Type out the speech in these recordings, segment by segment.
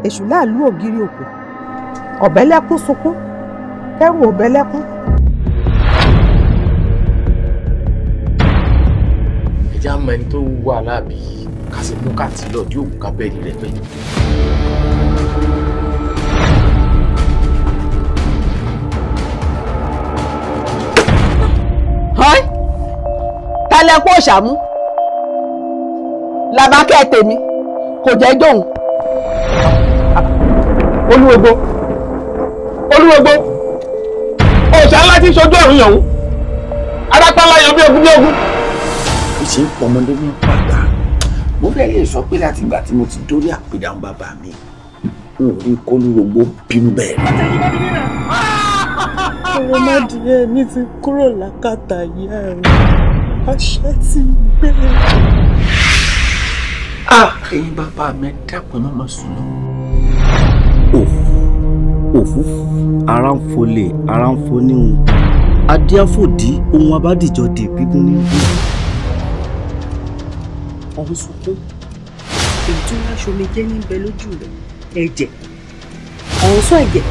Èṣù láàlú ògiri òkú. Ọ̀bẹ́lẹ́kún sunkún, kẹ́rù ọ̀bẹ́lẹ́kún. Ẹja mọ ẹni tó wà láàbí ká sì mú káàtì lọ dí òògùn kábẹ́ẹ̀lì rẹ pẹ́. Hàn tálẹ́kùn òṣàmú làbákẹ́ tèmi kò jẹ́ jóun. Olúwogbo Olúwogbo òòṣà ńlá tí ń ṣojú ọ̀run yọ̀hún arápálá yọ bí ogun bí ogun. Ìṣe ń pọmọdé ní pàgbà mo fẹ́ lè sọ pé láti ìgbà tí mo ti dórí àpèrè àwọn bàbá mi n ò rí kólúrògbó bínú bẹ́ẹ̀. Ọmọdé mi ti kúrò lákàtà ìyá rẹ̀, àṣẹ ti gbé. Ẹ̀yin bàbá mi dákun ẹ má má sùn lọ. Òfúfú ara ń folè ara ń foníhun adíáfòdí ohun abádìjọ dè gbígún ní gún. Ọ̀hún sunkún èyí tó wá ṣomi jẹ́ níbẹ̀ lójú rẹ̀ ẹ̀jẹ̀ ọ̀hún sọ ẹ̀jẹ̀.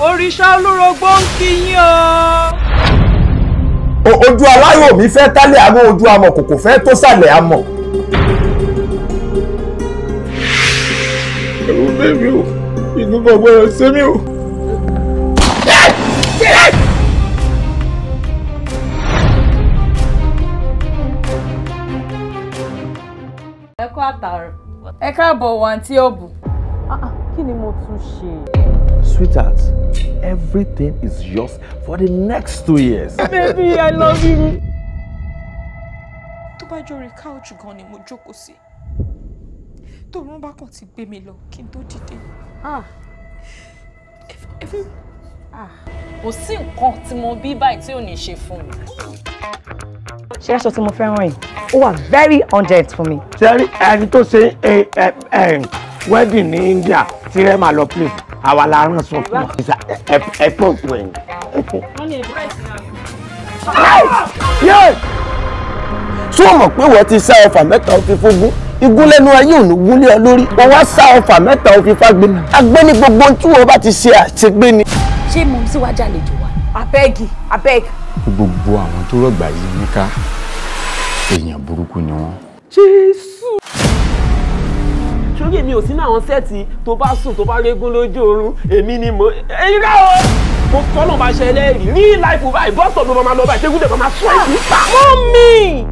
Òrìṣà Olúrógbó ń kí yín o. Ojú aláyọ̀ mi fẹ́ tálẹ̀ àmọ́ ojú amọ̀ kòkò fẹ́ tó sàlẹ̀ amọ̀. Ẹ̀rù bẹ́ẹ̀ mi o, ìgbìmọ̀ gbọ́dọ̀ ṣe mí o. Ẹ kú àtàrọ̀. Ẹ káàbọ̀ wọ àǹtí Òbù. Kí ni mo tún ṣe? Sweetheart, everything is yours for the next 2 years. Baby, I love you. Tó bá jórí couch gan ni mo jókòó sí. Tòrún bá kàn ti gbé mi lọ kí n tó dìde. Kò sí nǹkan tí mo bí báyìí tí ò ní ṣe fún mi. Ṣé aṣọ tí mo fẹ́ rán yìí ó wà very urgent fún mi. Ṣé rí ẹni tó ṣe wedding ní India tí rẹ́ máa lọ play àwa la rán sọ fún ẹ pọ̀ pọ̀ ẹ̀. Ṣé o mọ̀ pé wọ́n ti sá ọfà mẹ́ta ó fi fógún? Igún lẹ́nu ayé ò ní gúnlé ọ lórí. Wọ́n wá sá ọfà mẹ́ta ó fi fágbé. Agbé ní gbogbo ohun tí wọ́n bá ti ṣe àṣegbé ni. Ṣé mo sì wá jàlejò wa? Abeg, abeg. Gbogbo àwọn tó rọ̀gbà yìí ní ká èèyàn burúkú ni wọ́n. Jésù. Sórí èmi ò sínú àwọn sẹ́ẹ̀tì tó bá sùn tó bá régún lójú oorun èmi ni mo. Ẹyin rá o! Mo fọ́nà bá ṣe ẹlẹ́rìí ní láìpù báyìí bọ́sọ̀ ló máa lọ báyìí tégún dẹ̀ máa sún ẹ̀kú pa. Mọ́mì!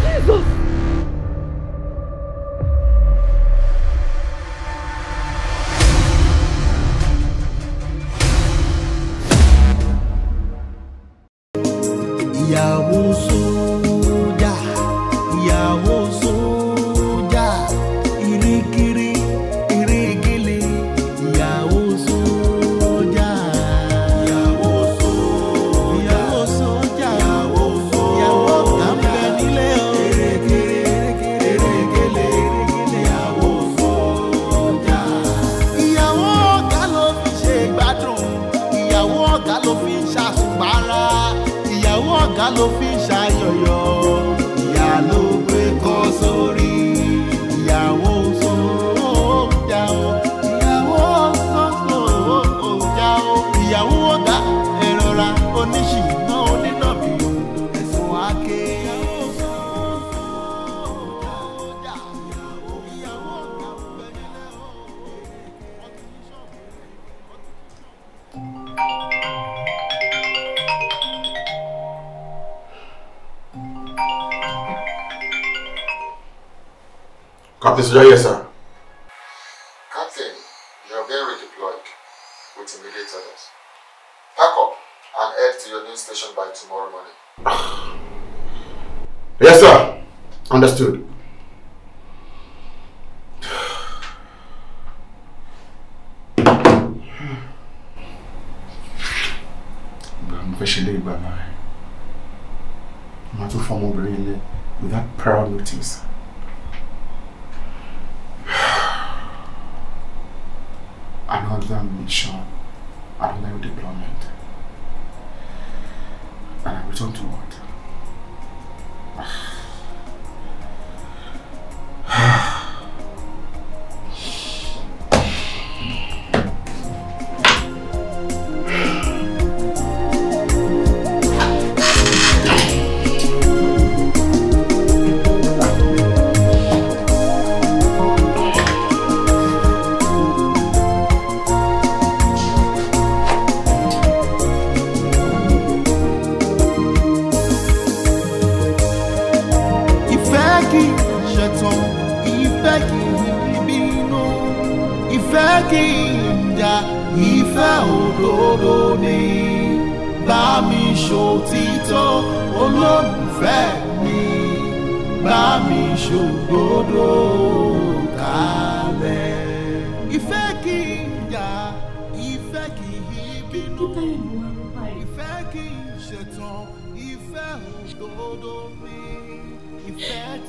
Jesus! Ìyàwó sójà, ìyàwó sójà, ìrìnkiri, ìrìnkìlì, ìyàwó sójà. Ìyàwó sójà, ìyàwó sójà, ìyàwó kan bẹ nílé o. Ìrìnkiri, ìrìnkìlì, ìyàwó sójà. Ìyàwó ọ̀gá ló fi ṣe gbádùn, ìyàwó ọ̀gá ló fi ṣàṣùpárá. Ìyàwó ọ̀gá ló fi ń ṣàyọ̀yọ̀, ìyá ló gbé kọ́ sórí. Ìyàwó sójà o, ìyàwó sójà o, ìyàwó ọ̀gá ẹ rọra oníṣìná onínàbí ẹ̀sùn àáké. Captain Soja, yes, sir. Captain, you have been redeployed with immediate orders. Pack up and head to your new station by tomorrow morning. Yes, sir. Understood. Mo fẹ́ ṣe lé ìgbà náà. Màá tún fún ọmọbìnrin ilé without prior notice. Another mission, another deployment, and I will Return to what?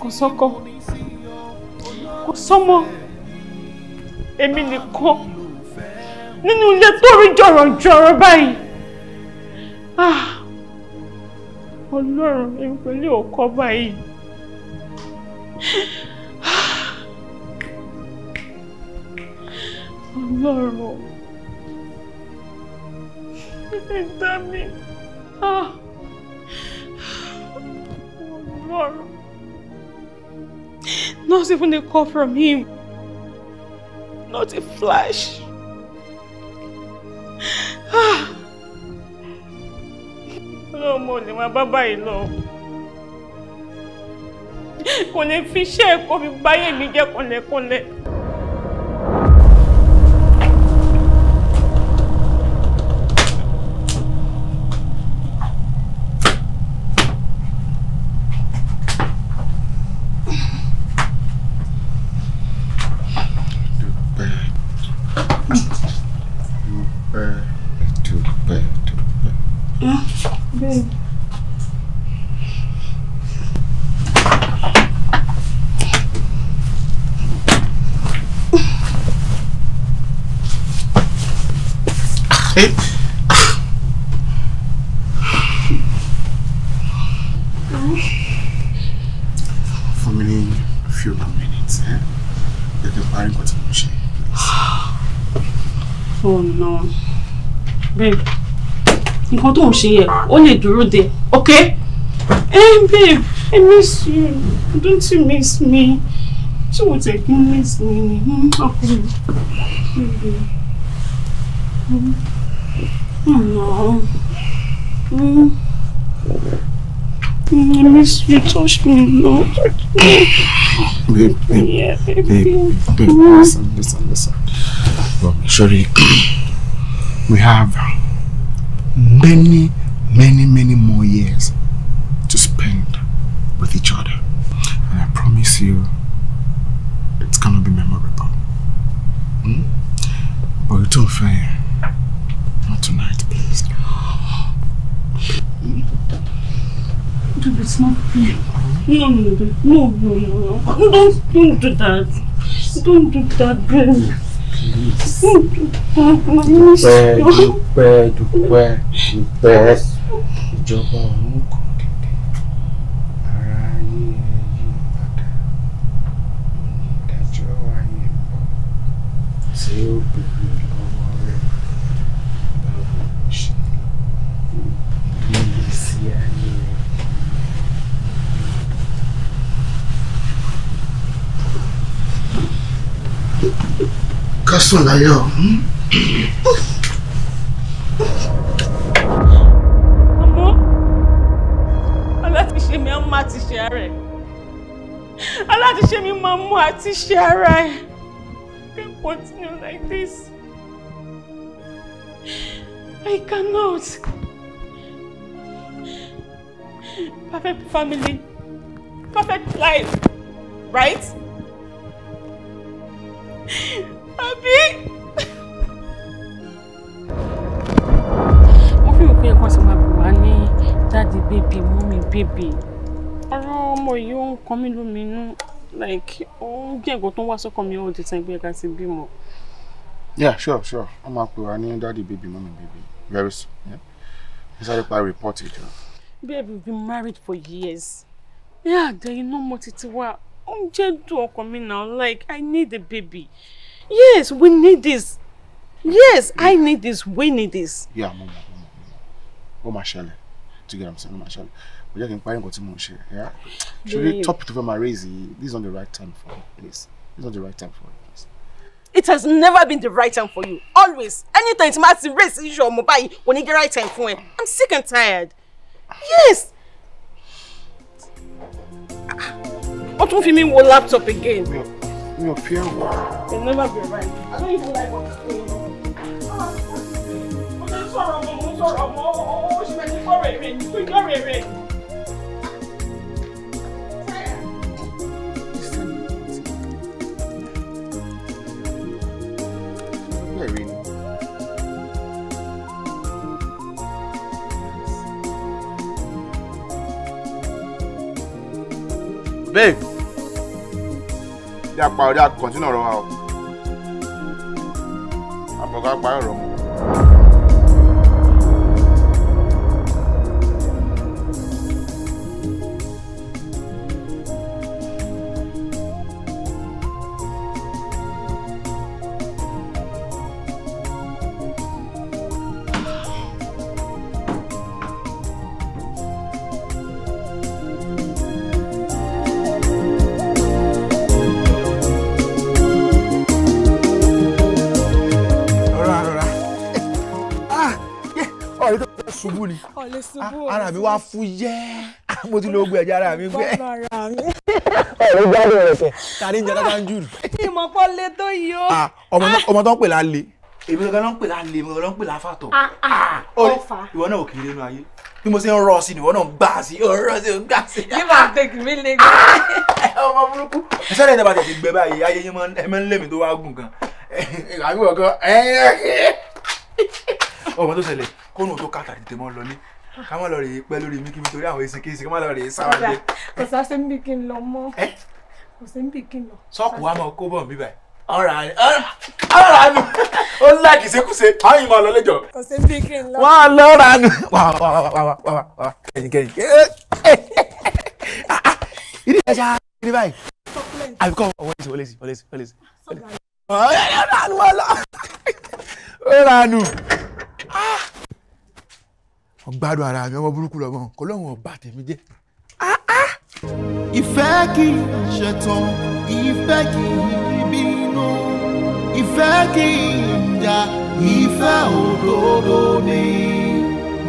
Kò sọ́kọ, kò sọ́mọ, èmi nìkan nínú ilé tó rí jọ̀rọ̀jọ̀rọ̀ báyìí. Ọlọ́run èmi pẹ̀lú ọkọ báyìí. Ọlọ́run ẹ̀dá mi. Ọlọ́run. Not even a call from him. Not a flash. Ọlọ́run mo lè máa bá báyìí lọ. Kò lè fi iṣẹ́ ẹ̀kọ́ mi báyé mi jẹ́ kànlẹ̀kànlẹ̀. Babe. Hey. For me, a few more minutes, eh? You're the parent got to please. Oh no. Babe. Nǹkan tó ń ṣe yẹ ó lè dúró de, okay? Hey babe, I miss you. Don't you miss me? Ṣé o tẹ̀ kí n miss me ni? Ọkọ mi. No. I miss you. Touch me, no. Babe, babe, yeah, babe, babe, babe, listen, listen, listen. Well, sorry, we have many, many, many more years to spend with each other. And I promise you, it's gonna be memorable. Hmm? But it's unfair. Not tonight, please. Dude, it's not fair. No, no, no, no, no, no. Don't do that. Don't do that, babe. Please. Don't do that. Dúpẹ́, dúpẹ́, dúpẹ́. Ìjọba ọ̀run kò dìde. Ara ayé ẹ yí padà. Onídàájọ́ ayé ń bọ̀. Tí ó béèrè lọ́wọ́ rẹ̀. Báwo ló ṣe lọ? Ìgbésí ayé rẹ̀. Ká sùn láyọ̀. Àmọ́ alátiṣe mi á máa ti ṣe ara ẹ̀. Alátiṣe mi máa mú àti ṣe ara ẹ̀. I can't continue like this. I cannot. Perfect family. Perfect life. Right? Àbí? Mo fi òpin ẹ̀kan sí máa bù wá ní daddy baby, mommy baby. Ọ̀rọ̀ ọmọ yìí ó ń kan mí lóminú, like ó ń jẹ́ nǹkan tó ń wá sọ́kàn mi all the time pé ẹ̀ka ti bímọ. Yeah, sure, sure. Wọ́n máa pè wá ní daddy baby, mommy baby very soon. Yeah? Mo sáré pa report ìjọ. Babe, we've been married for years. Yeah, there you know more titi wa. Oúnjẹ dùn ọkọ mi now. Like, I need a baby. Yes, we need this. Yes, I need this. We need this. Yeah, mo mọ̀, mo mọ̀. Ó máa ṣẹlẹ̀. Do you get what I'm saying? Ó máa ṣẹlẹ̀. Mo jẹ́ kí n parí nǹkan tí mo ń ṣe. Yeah. Ṣé topic tó fẹ́ máa raise yìí, this is not the right time for it, please. This is not the right time for it, please. It has never been the right time for you. Always. Anytime tí máa ti raise issue ọmọ báyìí, kò ní get right time fún ẹ. I'm sick and tired. Yes. Ó tún fi mí wo laptop again. Mi ò fi ẹ̀ wò. It'll never be right. I don't even like what's going on. Mo ṣe sọ̀rọ̀ ọmọ, mo sọ̀rọ̀ ọmọ, ó ṣe fẹ́ ní sọ̀rọ̀ èrè ní tó yọ̀rọ̀ èrè. Babe, yà pa ọ̀rẹ́ àkọ́ntínà ọ̀rọ̀ wa o. Àbọ̀gá pa ọ̀rọ̀ mu. Ṣubú ni ara mi wá fúyẹ́, mo ti lo ogun ẹ̀jẹ̀ ara mi gbẹ. Ọ̀rẹ́ gbádùn rẹ̀ kẹ̀ ta ni ń jẹ dáadáa ń jùrù. Ìmọ̀ pọ̀ lé tó yìí o. Ọmọ tó ń pè lálẹ́, èmi gangan ló ń pè lálẹ́, èmi gangan ló ń pè láfàtọ̀. Ìwọ náà ò kiri nínú ayé bí mo ṣe ń rọ sí ni ìwọ náà ń gbà sí, ò ń rọ sí, ò ń gbà sí. Yóò máa tẹ̀kì mí lé gan. Ọmọ burúkú ẹsẹ̀ lẹ́yìn tí a bá tẹ̀ ti gbẹ báyìí ayé yín ẹ máa ń lé mi tó wá gùn gan. Àbí wọ́n gan ọmọ tó ṣẹlẹ̀ kónú tó kàtà tètè mọ́ lọlé ká má lọ rèé pẹ́ lórí mi kí mi torí àwọn èsì kéèsì ká má lọ rèé sáwá dé. Kò sá sí níbi kí n lọ mọ́. Kò sí níbi kí n lọ. Sọ́ọ̀kù wa máa kó bọ̀ mí báyìí. Ọ̀rà nù ó ń láàkì sékúse àwọn yìí máa lọ lẹ́jọ́. Kò sí níbi kí n lọ. Wọ́n á lọ rà nù. Wà wà wà wà wà wà kẹ́yìn kẹ́yìn. Ìdí ìyá ṣáá ní báyìí. Àbíkọ́ wọlé sí wọlé sí wọlé sí wọlé sí. Ọ̀rà nù. Mo gbádùn ara mi, ọmọ burúkú lọmọ kò lóun ọba tèmi jẹ́. Ìfẹ́ kì í ṣẹ̀tàn, ìfẹ́ kì í bínú, ìfẹ́ kì í jà, ìfẹ́ òdodo ni.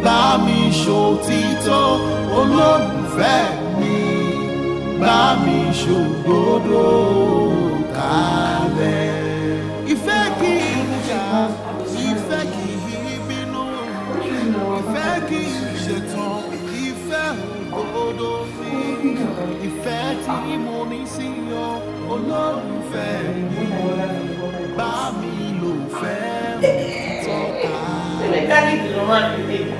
Bá mi ṣòtítọ́ olólùfẹ́ mi, bá mi ṣòdodo kalẹ̀. Ìfẹ́ kì í jà, ìfẹ́ kì í bínú, ìfẹ́ kì í ṣẹ̀tàn, ìfẹ́ òdodo ni. Ìfẹ́ tí mo ní sí ọ olólùfẹ́ mi, bá mi lò fẹ́ òtítọ́ kalẹ̀. Mẹkáníìkì ló máa ń fi dé.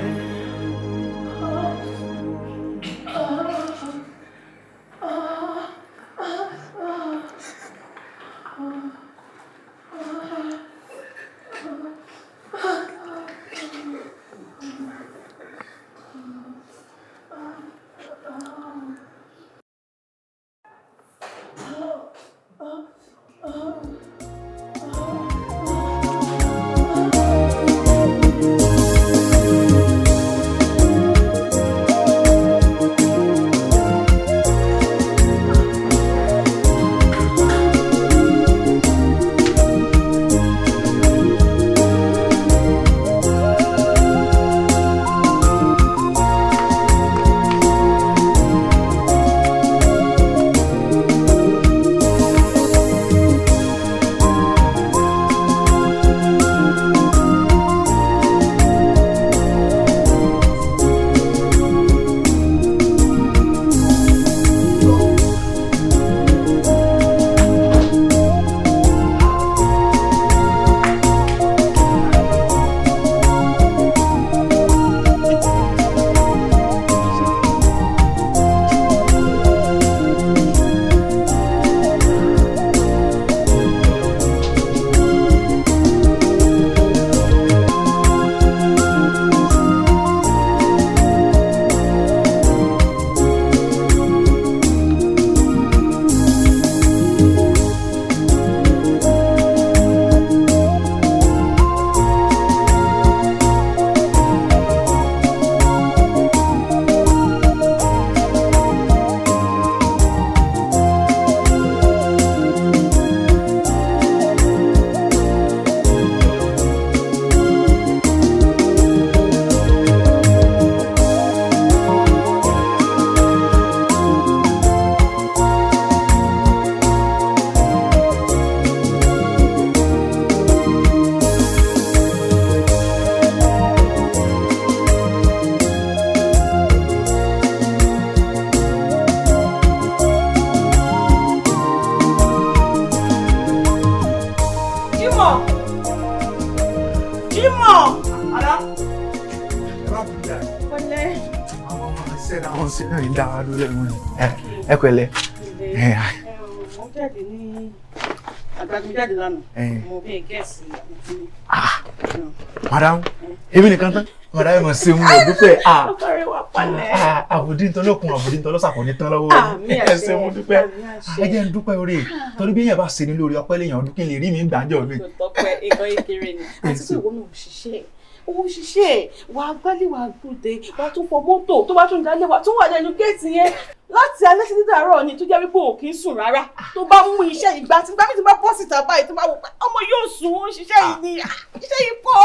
Jímọ̀. Ada. Ẹ bá bí dà. Pẹ̀lẹ́. Àwọn ọmọ ṣẹ́ náà ń ṣe náà ń dá wa dúró lẹ́nu ni. Ẹ pẹ̀lẹ́. Mo jáde ní àgbàgbé jáde lánàá. Mo bí gẹ̀ẹ́sì. Madam, èmi nìkan tán. Madam ẹ mọ̀ sí mu ò dúpẹ́. Àbòdí ń tán lókun, àbòdí ń tán lọ́sàkó ní tán lọ́wọ́. Ẹ ṣé mo dúpẹ́. Ẹ jẹ́ ń dúpẹ́ oore. Torí bí èèyàn bá ṣe ní lórí ọpẹ́ lèèyàn ọdún kí n lè rí mi gbàjọ́ mi. Kò tọ́pẹ́ nǹkan kékeré ni. Àti pé ìwọ náà ò ṣiṣẹ́. Owó ṣiṣẹ́ wà á gbálẹ̀ wà á gbòde wà á tún fọ mọ́tò tó bá tún dalẹ̀ wà á tún wà lẹ́nu géètì yẹn láti alẹ́ sí dídàárọ̀ ni tó jẹ́ wípé ò kì í sùn rárá tó bá mú iṣẹ́ ìgbà tí gbàmí ti bá bọ́ síta báyìí tó bá wò pé ọmọ yóò sùn ó ń ṣiṣẹ́ yìí ni iṣẹ́ yìí pọ̀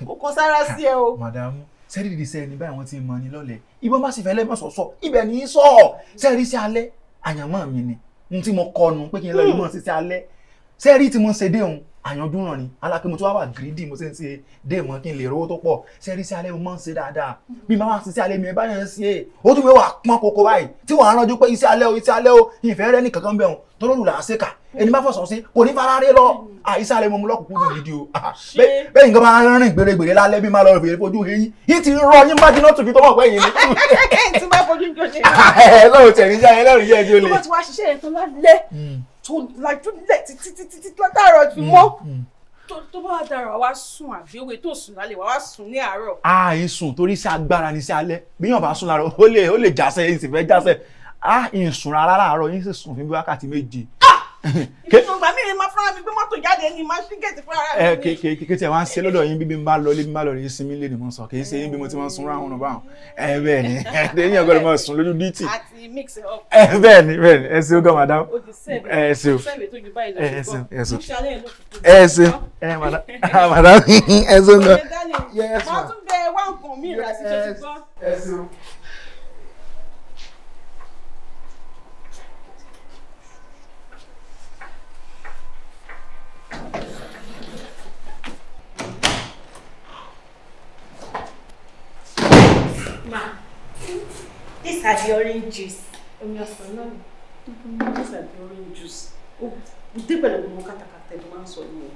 kò kàn sára sí ẹ o. Màdàmú sẹ́rí dìde sẹ́ni báyìí wọ́n ti mọ̀ ní lọ́lẹ̀ ìbọn bá sì fẹ́ lẹ́mọ̀ sọ̀sọ̀ ibẹ̀ ní í sọ̀ sẹ́rí sí alẹ́ àyànmọ́ mi ni n tí mo kọnu pé kí n lọ ìmọ̀ sí sí alẹ́ sẹ́rí tí mo ń ṣe dé òun àyànjú ràn ni alákẹ́ mo tún wá wà gírídì mo ṣe ń ṣe dé mọ́ kí n lè rówó tó pọ̀ sẹ́rí sí alẹ́ mo máa ń ṣe dáadáa bí màá wá sí sí alẹ́ mi ẹ bá yẹn ṣe é ó tún wà pọ́n koko báyìí tí wàá ránjú pé iṣẹ́ alẹ́ o iṣẹ́ alẹ́ o ìfẹ́ rẹ ní kankan bẹ̀ wọn tọ́lọ́rù là á ṣe kà ẹni bá fọ̀sọ̀ sí kò ní fara rí lọ iṣẹ́ alẹ́ mo mú lọ́kùnkún dùn gidi o bẹ́ẹ̀ nǹkan máa rìn gbèrègbèrè lálẹ́ bí máa lọ fèrè fojú eyín yìí ti rọ yín bá jiná tùbí tó mọ̀ pé yìí ni. Tí bá fojú ń jọ ṣe. Ẹ lọ́rùn tẹ̀ níjà ẹ lọ́rùn yẹ́ ẹ tí ó le. Tó bá ti wá ṣiṣẹ́ yẹn tán lálẹ́ tó lajú lẹ̀ títí títí látàárọ̀ fi mọ́ tó bá dára wá sùn àbí òwe tó sùn lálẹ́ wá sùn ní àárọ̀. A ì sùn torí iṣẹ́ agbára ni iṣẹ́ alẹ́ bí yàn bá sùn láàárọ̀ ó lè jásẹ̀ yìí sì fẹ́ jásẹ̀ a ì sùn rárá láàárọ̀ yìí sì sùn fún bí wákàtí méje. Ìgbà mi máa fúnra mi gbé mọ́tò jáde ni máa ṣí gẹ̀ẹ́tì fúnra mi. Ẹ kékeré tí ẹ wá ń ṣe lọ́dọ̀ yín bí mi bá lọ lé mi bá lọ rí sinmi lé ni mo sọ kì í ṣe yín bí mo ti máa ń sun ráhùn náà báwọn. Ẹ bẹ́ẹ̀ ni ẹ̀yìn ọgọ́dọ̀ máa sùn lójú dítì. Àti mix it up. Ẹ bẹ́ẹ̀ ni ẹ ṣeun gan madam. Ẹ ṣeun ẹ ṣeun ẹ ṣeun ẹ ṣeun ẹ madam ẹ ṣeun gan. Màá tún bẹ wá nǹkan mi rà sí ṣe ti gbọ́. Ẹ ṣeun. Ma, these are the orange juice. Omi ọsàn náà ni. These are the orange juice. Ó dé pẹ̀lú gbogbo kátàkátà tó máa ń sọ yìí.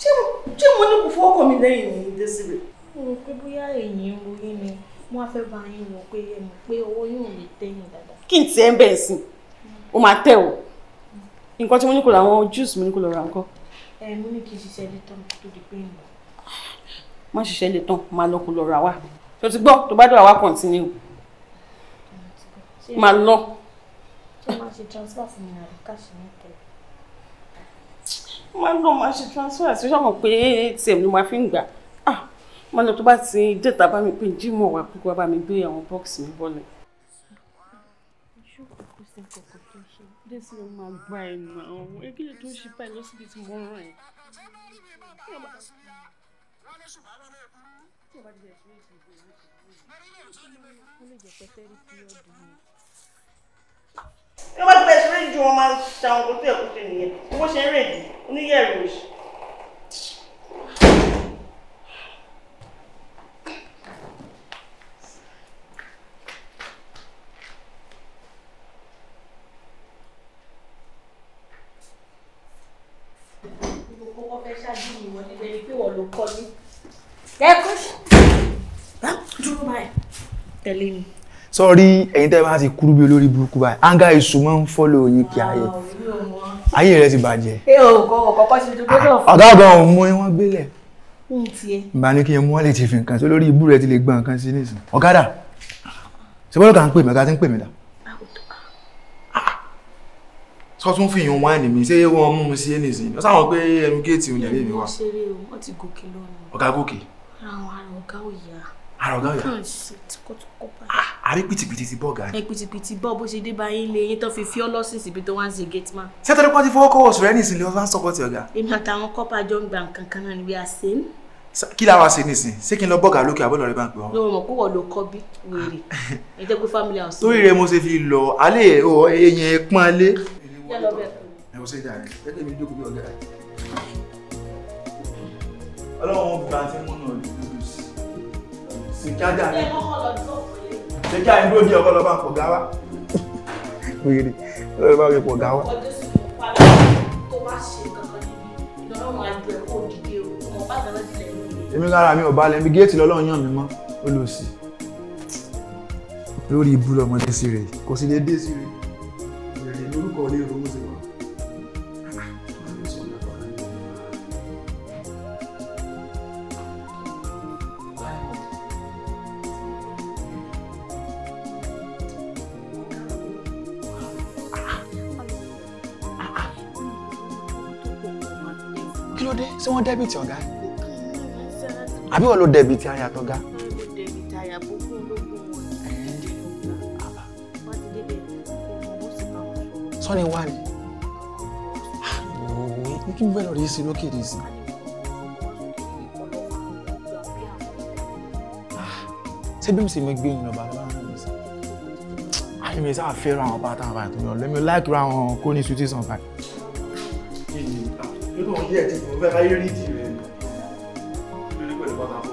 Ṣé mo ní kò fọwọ́ kàn mí lẹ́yìn ní Desire? Mo rò pé bóyá èyí ń ro yín ni wọ́n á fẹ́ bá yín wọ̀ pé ẹ mọ̀ pé owó yóò lè tẹ̀yìn dáadáa. Kí n tiẹ̀ ń bẹ̀ sí, ó máa tẹ̀ o. Nǹkan tí mo ní kò lọ àwọn juice mo ní kò lọ ra nǹkan. Ẹ mo ní kí n ṣiṣẹ́ lé tán tó di pé ń lọ. Má ṣiṣẹ́ lè tán, máa lọ kó lọ ra wá. Tó ti gbọ́, tó bá dọ̀rọ̀ wá continue. Máa lọ. Ṣé máa ṣe transfer fún mi àbí káṣí ní tẹ̀lé? Máa lọ máa ṣe transfer àti ṣọ́kàn pé ATM ló máa fi ń gbà. Máa lọ tó bá ti dẹ́ta bá mi pé Jímọ̀ wà pé kó bá mi gbé àwọn bọ́ọ̀sì mi bọ́lẹ̀. Désì ló máa gbá ẹ̀ nà ọ́. Ẹ kí ló tó ń ṣe báyìí lọ síbi tí mo rán ẹ. Tí wọ́n bá ti bẹ̀rẹ̀ ṣeré ju wọn máa ṣe àwọn nǹkan tó yẹ kó ṣe nìyẹn. Owó ṣe ń rèdí, oníyẹ̀rù òṣì. Sọ́rí ẹ̀yin tẹ́ bá ti kúrú bí olórí burúkú báyìí anga iṣu máa ń fọ́lọ̀ yín kí ayé ayé rẹ ti bàjẹ́. Ọ̀gá ọ̀gá òun mú wọn gbélẹ̀ bá ní kí n mú wọn lè ti fi nǹkan sí olórí ibú rẹ ti lè gba nǹkan sí nísìn. Ọ̀gá dà ṣe bọ́lọ̀ kà ń pè mí ọ̀gá ti ń pè mí dà. Sọ tún fi ìyún wáìnì mi ṣé wọ́n mú mi sí nísìn lọ sáwọn pé ẹnu géètì òun lè mi wá. Ọ̀gá gòkè. Ara ọ̀gá ò yá. Ara ọ̀gá ò yá. Àrí pìtìpìtì ti bọ́ ọ̀gá ni. Ẹ pìtìpìtì bọ́ bó ṣe dé bá yín lé yín tó fi fi ọlọ́sìn síbi tó wá ń ṣe gate man. Ṣé torí pọ́n ti fọwọ́ kọ́wọ́ sọ̀rọ̀ ẹni ìsìnlẹ̀ wọ́n sọ́pọ̀tì ọ̀gá? Èmi àtàwọn kọ́pà jọ ń gba nǹkan kan náà ni we are same. Kí la wá ṣe nísìn? Ṣé kí n lọ bọ́gà lókè àbọ̀lọ̀ rẹ bá ń pè wọ́n? Lọ́wọ́ mọ̀ kó wọ́n ló kọ́ bí wèrè. Ẹ jẹ́ pé family house. Torí rẹ mo ṣe fi lọ alẹ́ eyín pọ́n lé. Ẹ wọ́n ṣe ìjà rẹ̀ jẹ́ kí mi jókòó bí ọ̀gá rẹ̀. Ọlọ́run gba tí mo nà sí jájà ni. Ṣé kí àyìn dúró di ọkọ lọ bá ń pọ̀ gá wá? Wèrè lọ́dọ̀ bá ń pọ̀ gá wá. Tó bá ṣe kankan níbi Ọlọ́run á jọ ẹ̀ kó dìde o. Ọmọ bá dáná sílẹ̀ ní. Èmi lára mi ò balẹ̀, mi géètì lọ́lọ́run yàn mí mọ́, ó lọ sí. Lórí ibú lọmọdé sí rè, kò sì lè dé sí rè. Èrè lórúkọ ilé ìrówó sí wa. Kí ló dé? Ṣé wọ́n dẹ́bìtì ọ̀gá? Àbí wọ́n ló dẹ́bìtì aya tọ́gá? Sọ́ni wá ni. Ooo, kí n fẹ́ lọ rí sí lókè rí sí. Ṣé bí mo sì mọ gbé yín lọ́ba lọ́ba náà sí? Àyè mi sáà fẹ́ràn àwọn bàtà àbáyé tó yàn lẹ́mi láìkí ra àwọn kó ní sweetie sàn báyìí. Nínú òun yẹ̀ tí mo fẹ́ káyé rí tì rẹ̀ lórí pẹ̀lú pátákó.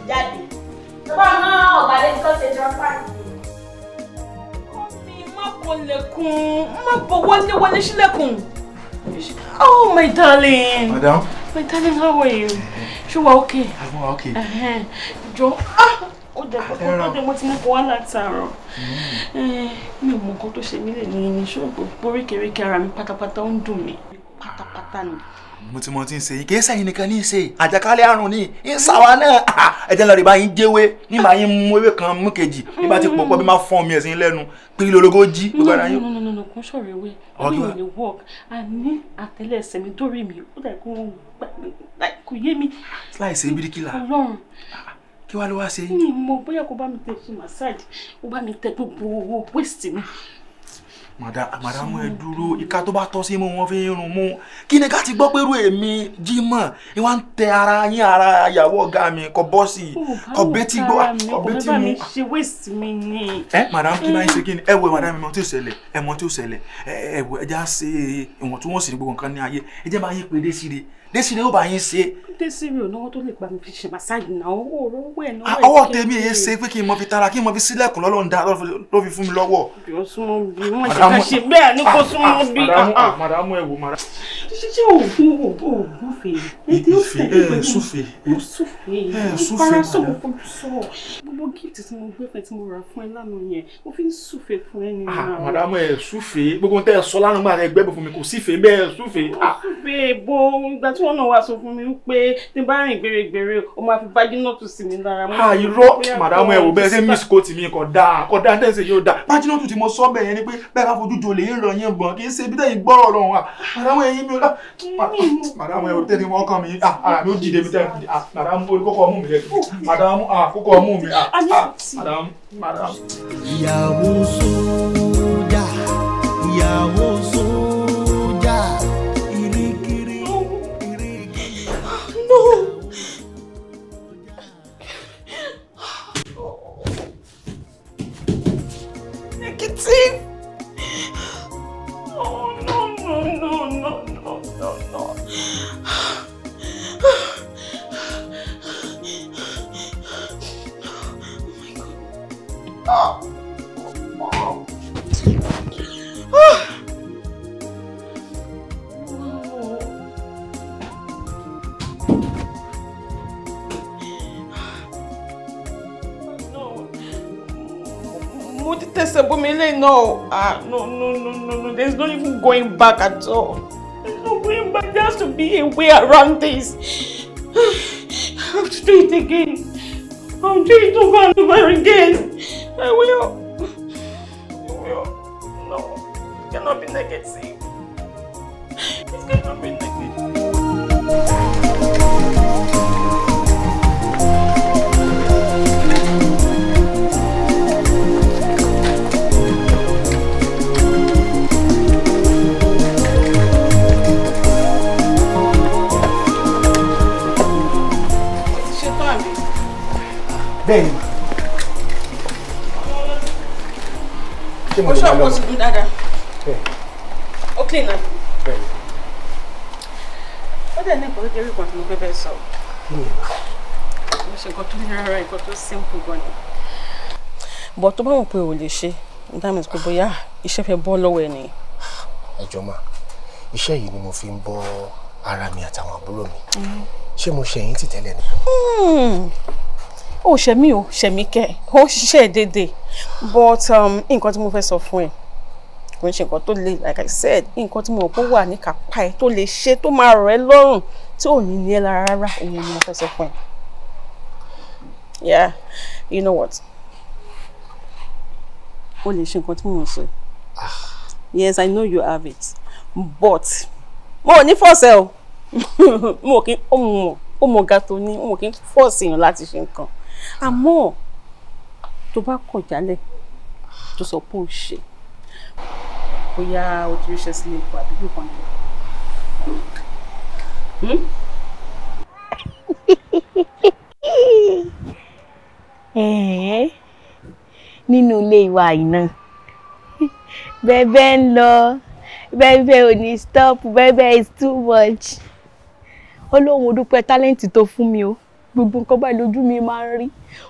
Jáde. Tó bá ná ọ̀gá lé kọ́ ṣe transfer. Mi má kọlẹ̀kùn, má bọ̀ wọlé wọlé sílẹ̀kùn. Oh my darling. Madam. My darling, how are you? Ṣé wà okay? I'm okay. Jọ, ah! Ó dẹ̀ pọ̀ tó mo ti ní kó wá látàárọ̀. Mi ò mọ nǹkan tó ṣe mí lè ní ní ṣó gbogbo oríkèéríkèé ara mi pátápátá ó ń dùn mí pátápátá ni. Mo ti mọ tí ń ṣe yín, kì í sẹ́yìn nìkan ní í ṣe àjàkálẹ̀ àrùn ní ń ṣàwa náà. Ẹ jẹ́ lọ rí bá yín jẹ́wé ní bá yín mú ewé kan mú kejì ní bá ti pọ̀ pọ̀ bí máa fọ́n mi ẹ̀sìn lẹ́nu pé lórógó jí gbogbo ara yín. No, no, no, no, kò ń ṣọ̀rọ̀ ewé. Mi ò lè work. A ní àtẹ́lẹsẹ̀ mi dórí mi, ó dà kó kò yé mi. Láì ṣe bíríkìlà. Ọlọ́run. Kí wàá ló wá ṣe? Mi mọ̀ bóyá kó bá mi tẹ ṣe massage, kó bá mi tẹ gbogbo waist mi. Màdàmú ẹ dúró, ìka tó bá tọ́ sí mú wọn fi ń rún mú. Kí ni ká ti gbọ́ pé irú èmi Jímọ̀ ni wọ́n ń tẹ ara yín ara ìyàwó ọ̀gá mi kọ bọ́ọ̀sì kọ bẹ́tí gbọ́ kọ bẹ́tí mú. Bá mi ṣe waist mi ni. Ẹ màdàmú kí máa ń ṣe kí ni? Ẹ wo màdàmú mọ tí ò ṣẹlẹ̀, ẹ mọ tí ò ṣẹlẹ̀, ẹ wo ẹ já ṣe ìwọ̀ntúnwọ̀nsì ní gbogbo nǹkan ní ayé, ẹ jẹ́ máa yín pé Désiré. Désiré ó bá yín ṣe. Désiré ò náwó tó lè pa mi fi ṣe massage náà, owó owó ẹ̀ náà. Ọwọ́ tèmi èyí ṣe pé kí n mọ fi tara kí n mọ fi sílẹ̀kùn lọ́lọ́run dá ló fi fún mi lọ́wọ́. Bí o súnmọ́ bí wọ́n ṣe ká ṣe bẹ́ẹ̀ ni kò súnmọ́ bí. Màdàmú ẹ wò màdàmú. Ṣé òògùn òògùn fè é? Ìfè ẹ súfè. Mo súfè. Ẹ súfè Fara sọ mo fojú sọ. Gbogbo gift tí mo gbé fẹ́ tí mo rà fún ẹ lánàá yẹn, mo fi ń súfè fún ẹ nìyẹn. Màdàmú ẹ súfè. Gbogbo ohun tẹ́ ẹ sọ lánàá gbà ẹ gbẹ́bù fún mi kò sífè bẹ́ẹ̀ súfè. Súfè bo ìgbà tí wọ́n náà wá sọ fún mi pé tí n bá rìn gbèrègbèrè o máa fi bájínọ́tù sí mi lára. Irọ́ màdàmú ẹ wò bẹ́ẹ̀ ṣe miss coat mi kò dáa kò dáa tẹ̀sí yóò dáa. Bájínọ́tù tí mo sọ bẹ́ẹ̀ yẹn ni pé bẹ́ẹ̀ bá fojú jolè ń ràn yín bọ̀n kì í ṣe bí tẹ̀yìn gbọ́rọ̀ lọ́hùn wa. Màdàmú ẹ̀yin mi ò dá. Màdàmú ẹ wò tẹ̀sí wọn kàn mí ara mi ó dìde mi tẹ̀ màdàmú orí kókó ọmú mi lẹ màdàmú kókó ọmú mi màdàmú màdàmú. Ìyàwó sójà, ìyàwó sójà, ìrìkìrì. No. Negative. Oh, no, no, no, no, no, no, no. Oh my God. Oh. Oh. Oh. No, no, no, no, no, no. There's no even going back at all. There's no going back. There has to be a way around this. I have to do it again. I'll do it over and over again. I will. I will. No, it cannot be negative. It cannot be negative. Bẹ́ẹ̀ni. Ó ṣọ́ mo ti dùn dáadáa. Ó clean up. Ó dẹ̀ ní nǹkan kékeré kan tí mo fẹ́ bẹ́ẹ̀ sọ. Mo ṣe nǹkan tó ní rárá, nǹkan tó simple gan ni. But tó bá mọ̀ pé o lè ṣe, That means pé bóyá iṣẹ́ fẹ́ bọ́ lọ́wọ́ ẹ nìyẹn. Ẹ jọ̀ọ́ mà, iṣẹ́ yìí ni mo fi ń bọ́ ara mi àtàwọn àbúrò mi. Ṣé mo ṣe yín tì tẹ́lẹ̀ ni? Ó ṣe mí o, ṣe mí kẹ́, ó ṣiṣẹ́ déédéé. But nǹkan tí mo fẹ́ sọ fún ẹ, kò ń ṣe nǹkan tó le, like I said, nǹkan tí mo rò pé ó wà ní kápá ẹ tó lè ṣe tó máa rọ̀ ẹ́ lọ́rùn tí ò ní ní ẹ lára rárá, òun ni mo fẹ́ sọ fún ẹ. Yeah, you know what? O lè ṣe nǹkan tí mo ń sọ. Yes, I know you have it, but mo ò ní force ẹ o. Mo kì í, ó mọ̀ ga tó ní, mo kì í force èèyàn láti ṣe nǹkan. Àmọ́ tó bá kọ̀ jálẹ̀ tó sọ pé ó ṣe, bóyá o ti ríṣẹ́ sílé ipò àbí bí kan nìyẹn. Nínú ilé ìwà iná bẹ́ẹ̀bẹ́ ń lọ, bẹ́ẹ̀bẹ́ ò ní stop, bẹ́ẹ̀bẹ́ is too much. Ọlọ́run dúpẹ́ tálẹ́ǹtì tó fún mi o, gbogbo nǹkan báyìí lójú mi máa ń rí,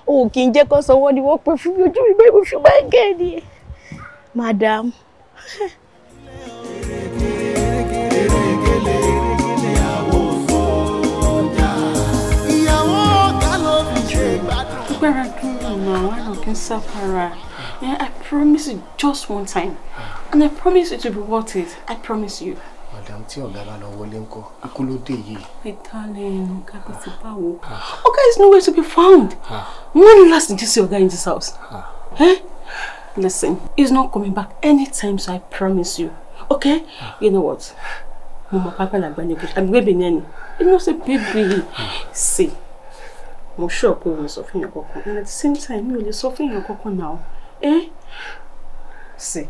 òun kì í jẹ́ kó sanwó ni wọ́n pè fún mi, ojú mi bẹ́ẹ̀ mo fi máa ń gẹ̀ ni madam. Agbára dúró náà, I don't can suffer. Yeah, I promise you just one time, and I promise it will be worth it. I promise you. Madam, tí ọ̀gá bá lọ wọlé ńkọ́, ikú ló dé yìí. My darling, ọ̀gá bí ti báwo? Ọ̀gá is nowhere to be found. When last did you see ọ̀gá in this house? Eh? Listen, he's not coming back anytime, so I promise you. Okay? You know what? Mo mọ̀ pápá làgbà ní kò, àbí bébì ní ẹni. You know say baby. See, mo sure pé o lè sọ fún èèyàn kankan, and at the same time, mi ò lè sọ fún èèyàn kankan now. Eh? See,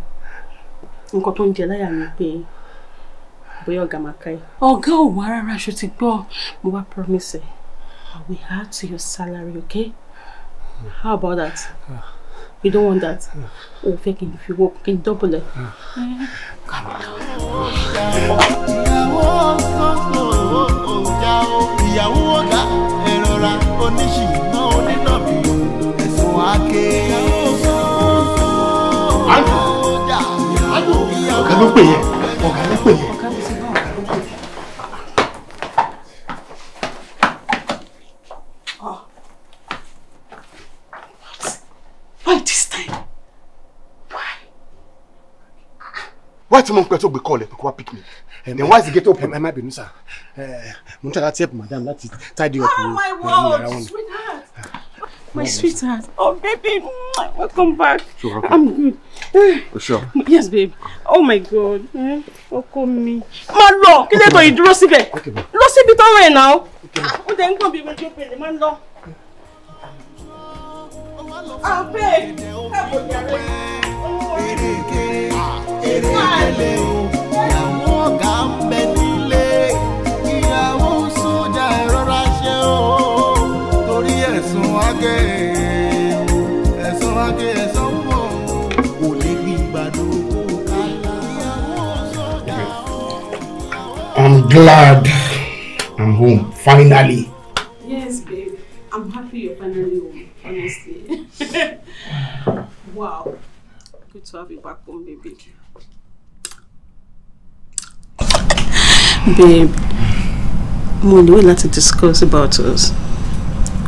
nǹkan tó ń jẹ láyà mi pé bóyá ọ̀gá máa ká ẹ. Ọ̀gá ò wá rárá, ṣó ti gbọ́. Mo wá promise ẹ, I will add to your salary, okay? How about that? You don't want that? O fẹ́ kí n fi owó kí n double ẹ. Calm down. Ìyàwó ọ̀gá ẹ̀rọra oníṣìná onínàbí ẹ̀sùn àáké. Ọ̀gá ló pè yẹn, ọ̀gá ló pè yẹn. Why this time? Why? Why tí mo ń pẹ́ tó gbé call ẹ̀ pé kó wá pick me? Then why is the gate open? Ẹ má bínú sir, mo ń try láti help madam láti tidy up. Oh my world, sweetheart. My sweetheart. Oh baby, welcome back. Sure, okay. I'm good. Oh, sure. Yes babe. Oh my God. Ọkọ mi. Má lọ, kí lè tó yìí dúró síbẹ̀. Lọ síbi tó rẹ̀ náà. Ó dẹ̀ ń gbọ̀n bí mo jó pèlè, má lọ. Ah babe, káàbọ̀ jàre. Erékélé o, ìyàwó ọ̀gá ń bẹ nílé, ìyàwó sójà ìrora ṣe o, torí ẹ̀sùn àgé, ẹ̀sùn àgé, ẹ̀sùn pọ̀, kò lè gbìgbàdo kó kálá. Ìyàwó sójà o. I'm glad I'm home finally. Yes babe, I'm happy you're finally home, honestly. Wow. Good to have you back home, baby. Babe, mo lè wait láti discuss about us.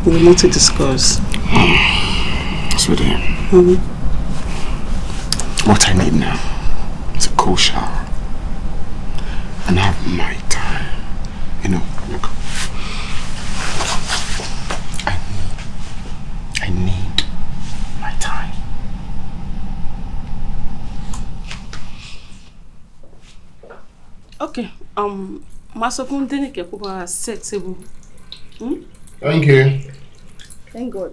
We need to discuss. Sweetie, what I need now is a cool shower and have my time. You know, look, I need my time. Okay, màá sọ fún Dénìkẹ́ kó bá set table. Thank you. Thank God.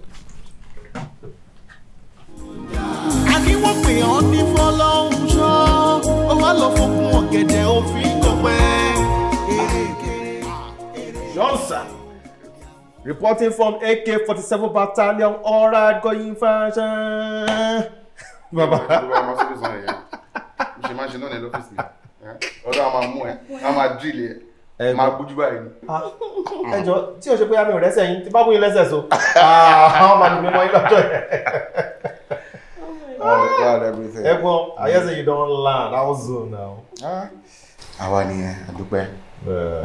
Àní wọ́n pè ọ́ ní fọlọ́hún ṣọ́, ó wá lọ fokùn ọ̀gẹ̀dẹ̀ òfin kọ̀pẹ́. Johnson, reporting from AK-47 Battalion, all right, going fashion. Baba. Ṣe máa ṣe náà ní lọ́fíìsì mi. Ọ̀dọ́ a máa mú ẹ, a máa drill ẹ, máa gbójú báyìí ni. Ẹ jọ, tí o ṣe pé àmì ò rẹ́sẹ̀ yín, tí bá bóyin lẹ́sẹ̀ so, àwọn máa dùn mí mọ́ yín lọ́jọ́ yẹn. out everything. Ẹ̀gbọ́n, I hear say you don land. How so now? Àwa nìyẹn, a dúpẹ́.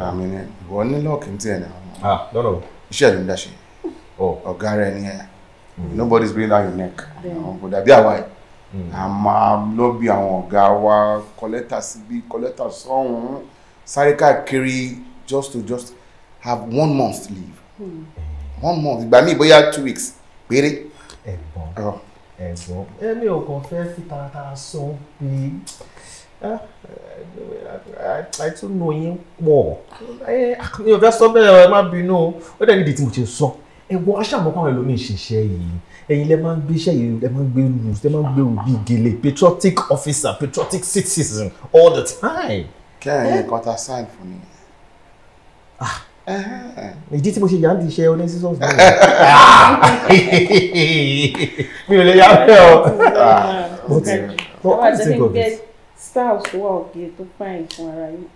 Àmì ni ìwọ ní lọ́ọ̀kì tí ẹ̀ náà. Ah, no, no. Iṣẹ́ ló ń dá ṣe. Ọ̀gá rẹ̀ nìyẹn. Nobody's bringing down your neck. Kò dàbí àwa yìí. A máa lọ bí àwọn ọ̀gá wa kọ lẹ́tà síbí, kọ lẹ́tà sọ́hún, sáré káàkiri just to just have 1 month leave. 1 month. Ìgbà míì bóyá 2 weeks péré. Ẹ̀gbọ́n, ẹ̀gbọ́n, èmi ò kàn fẹ́ fi taratara sọ pé àìtúnú yín pọ̀. Mi ò fẹ́ sọ bẹ́ẹ̀, ẹ má bínú o. Ó dẹ̀ nídìí tí mo ṣe sọ. Ẹ̀gbọ́n, aṣáàmọ́ káwọn ẹlòmíín ṣiṣẹ́ yìí. Ẹ̀yin lẹ máa ń gbé iṣẹ́ yìí, lẹ máa ń gbé rù, lẹ máa ń gbé rù bíi gèlè, patriotic officer, patriotic citizen all the time. Kẹ́hìn nǹkan ta sign fún ni. Ìdí tí mo ṣe yà ń di iṣẹ́ oní scissors náà. Mi ò lè yá bẹ́ẹ̀ o. But what do you think of it? Styles tó wà òkè tó fine fún ara yìí.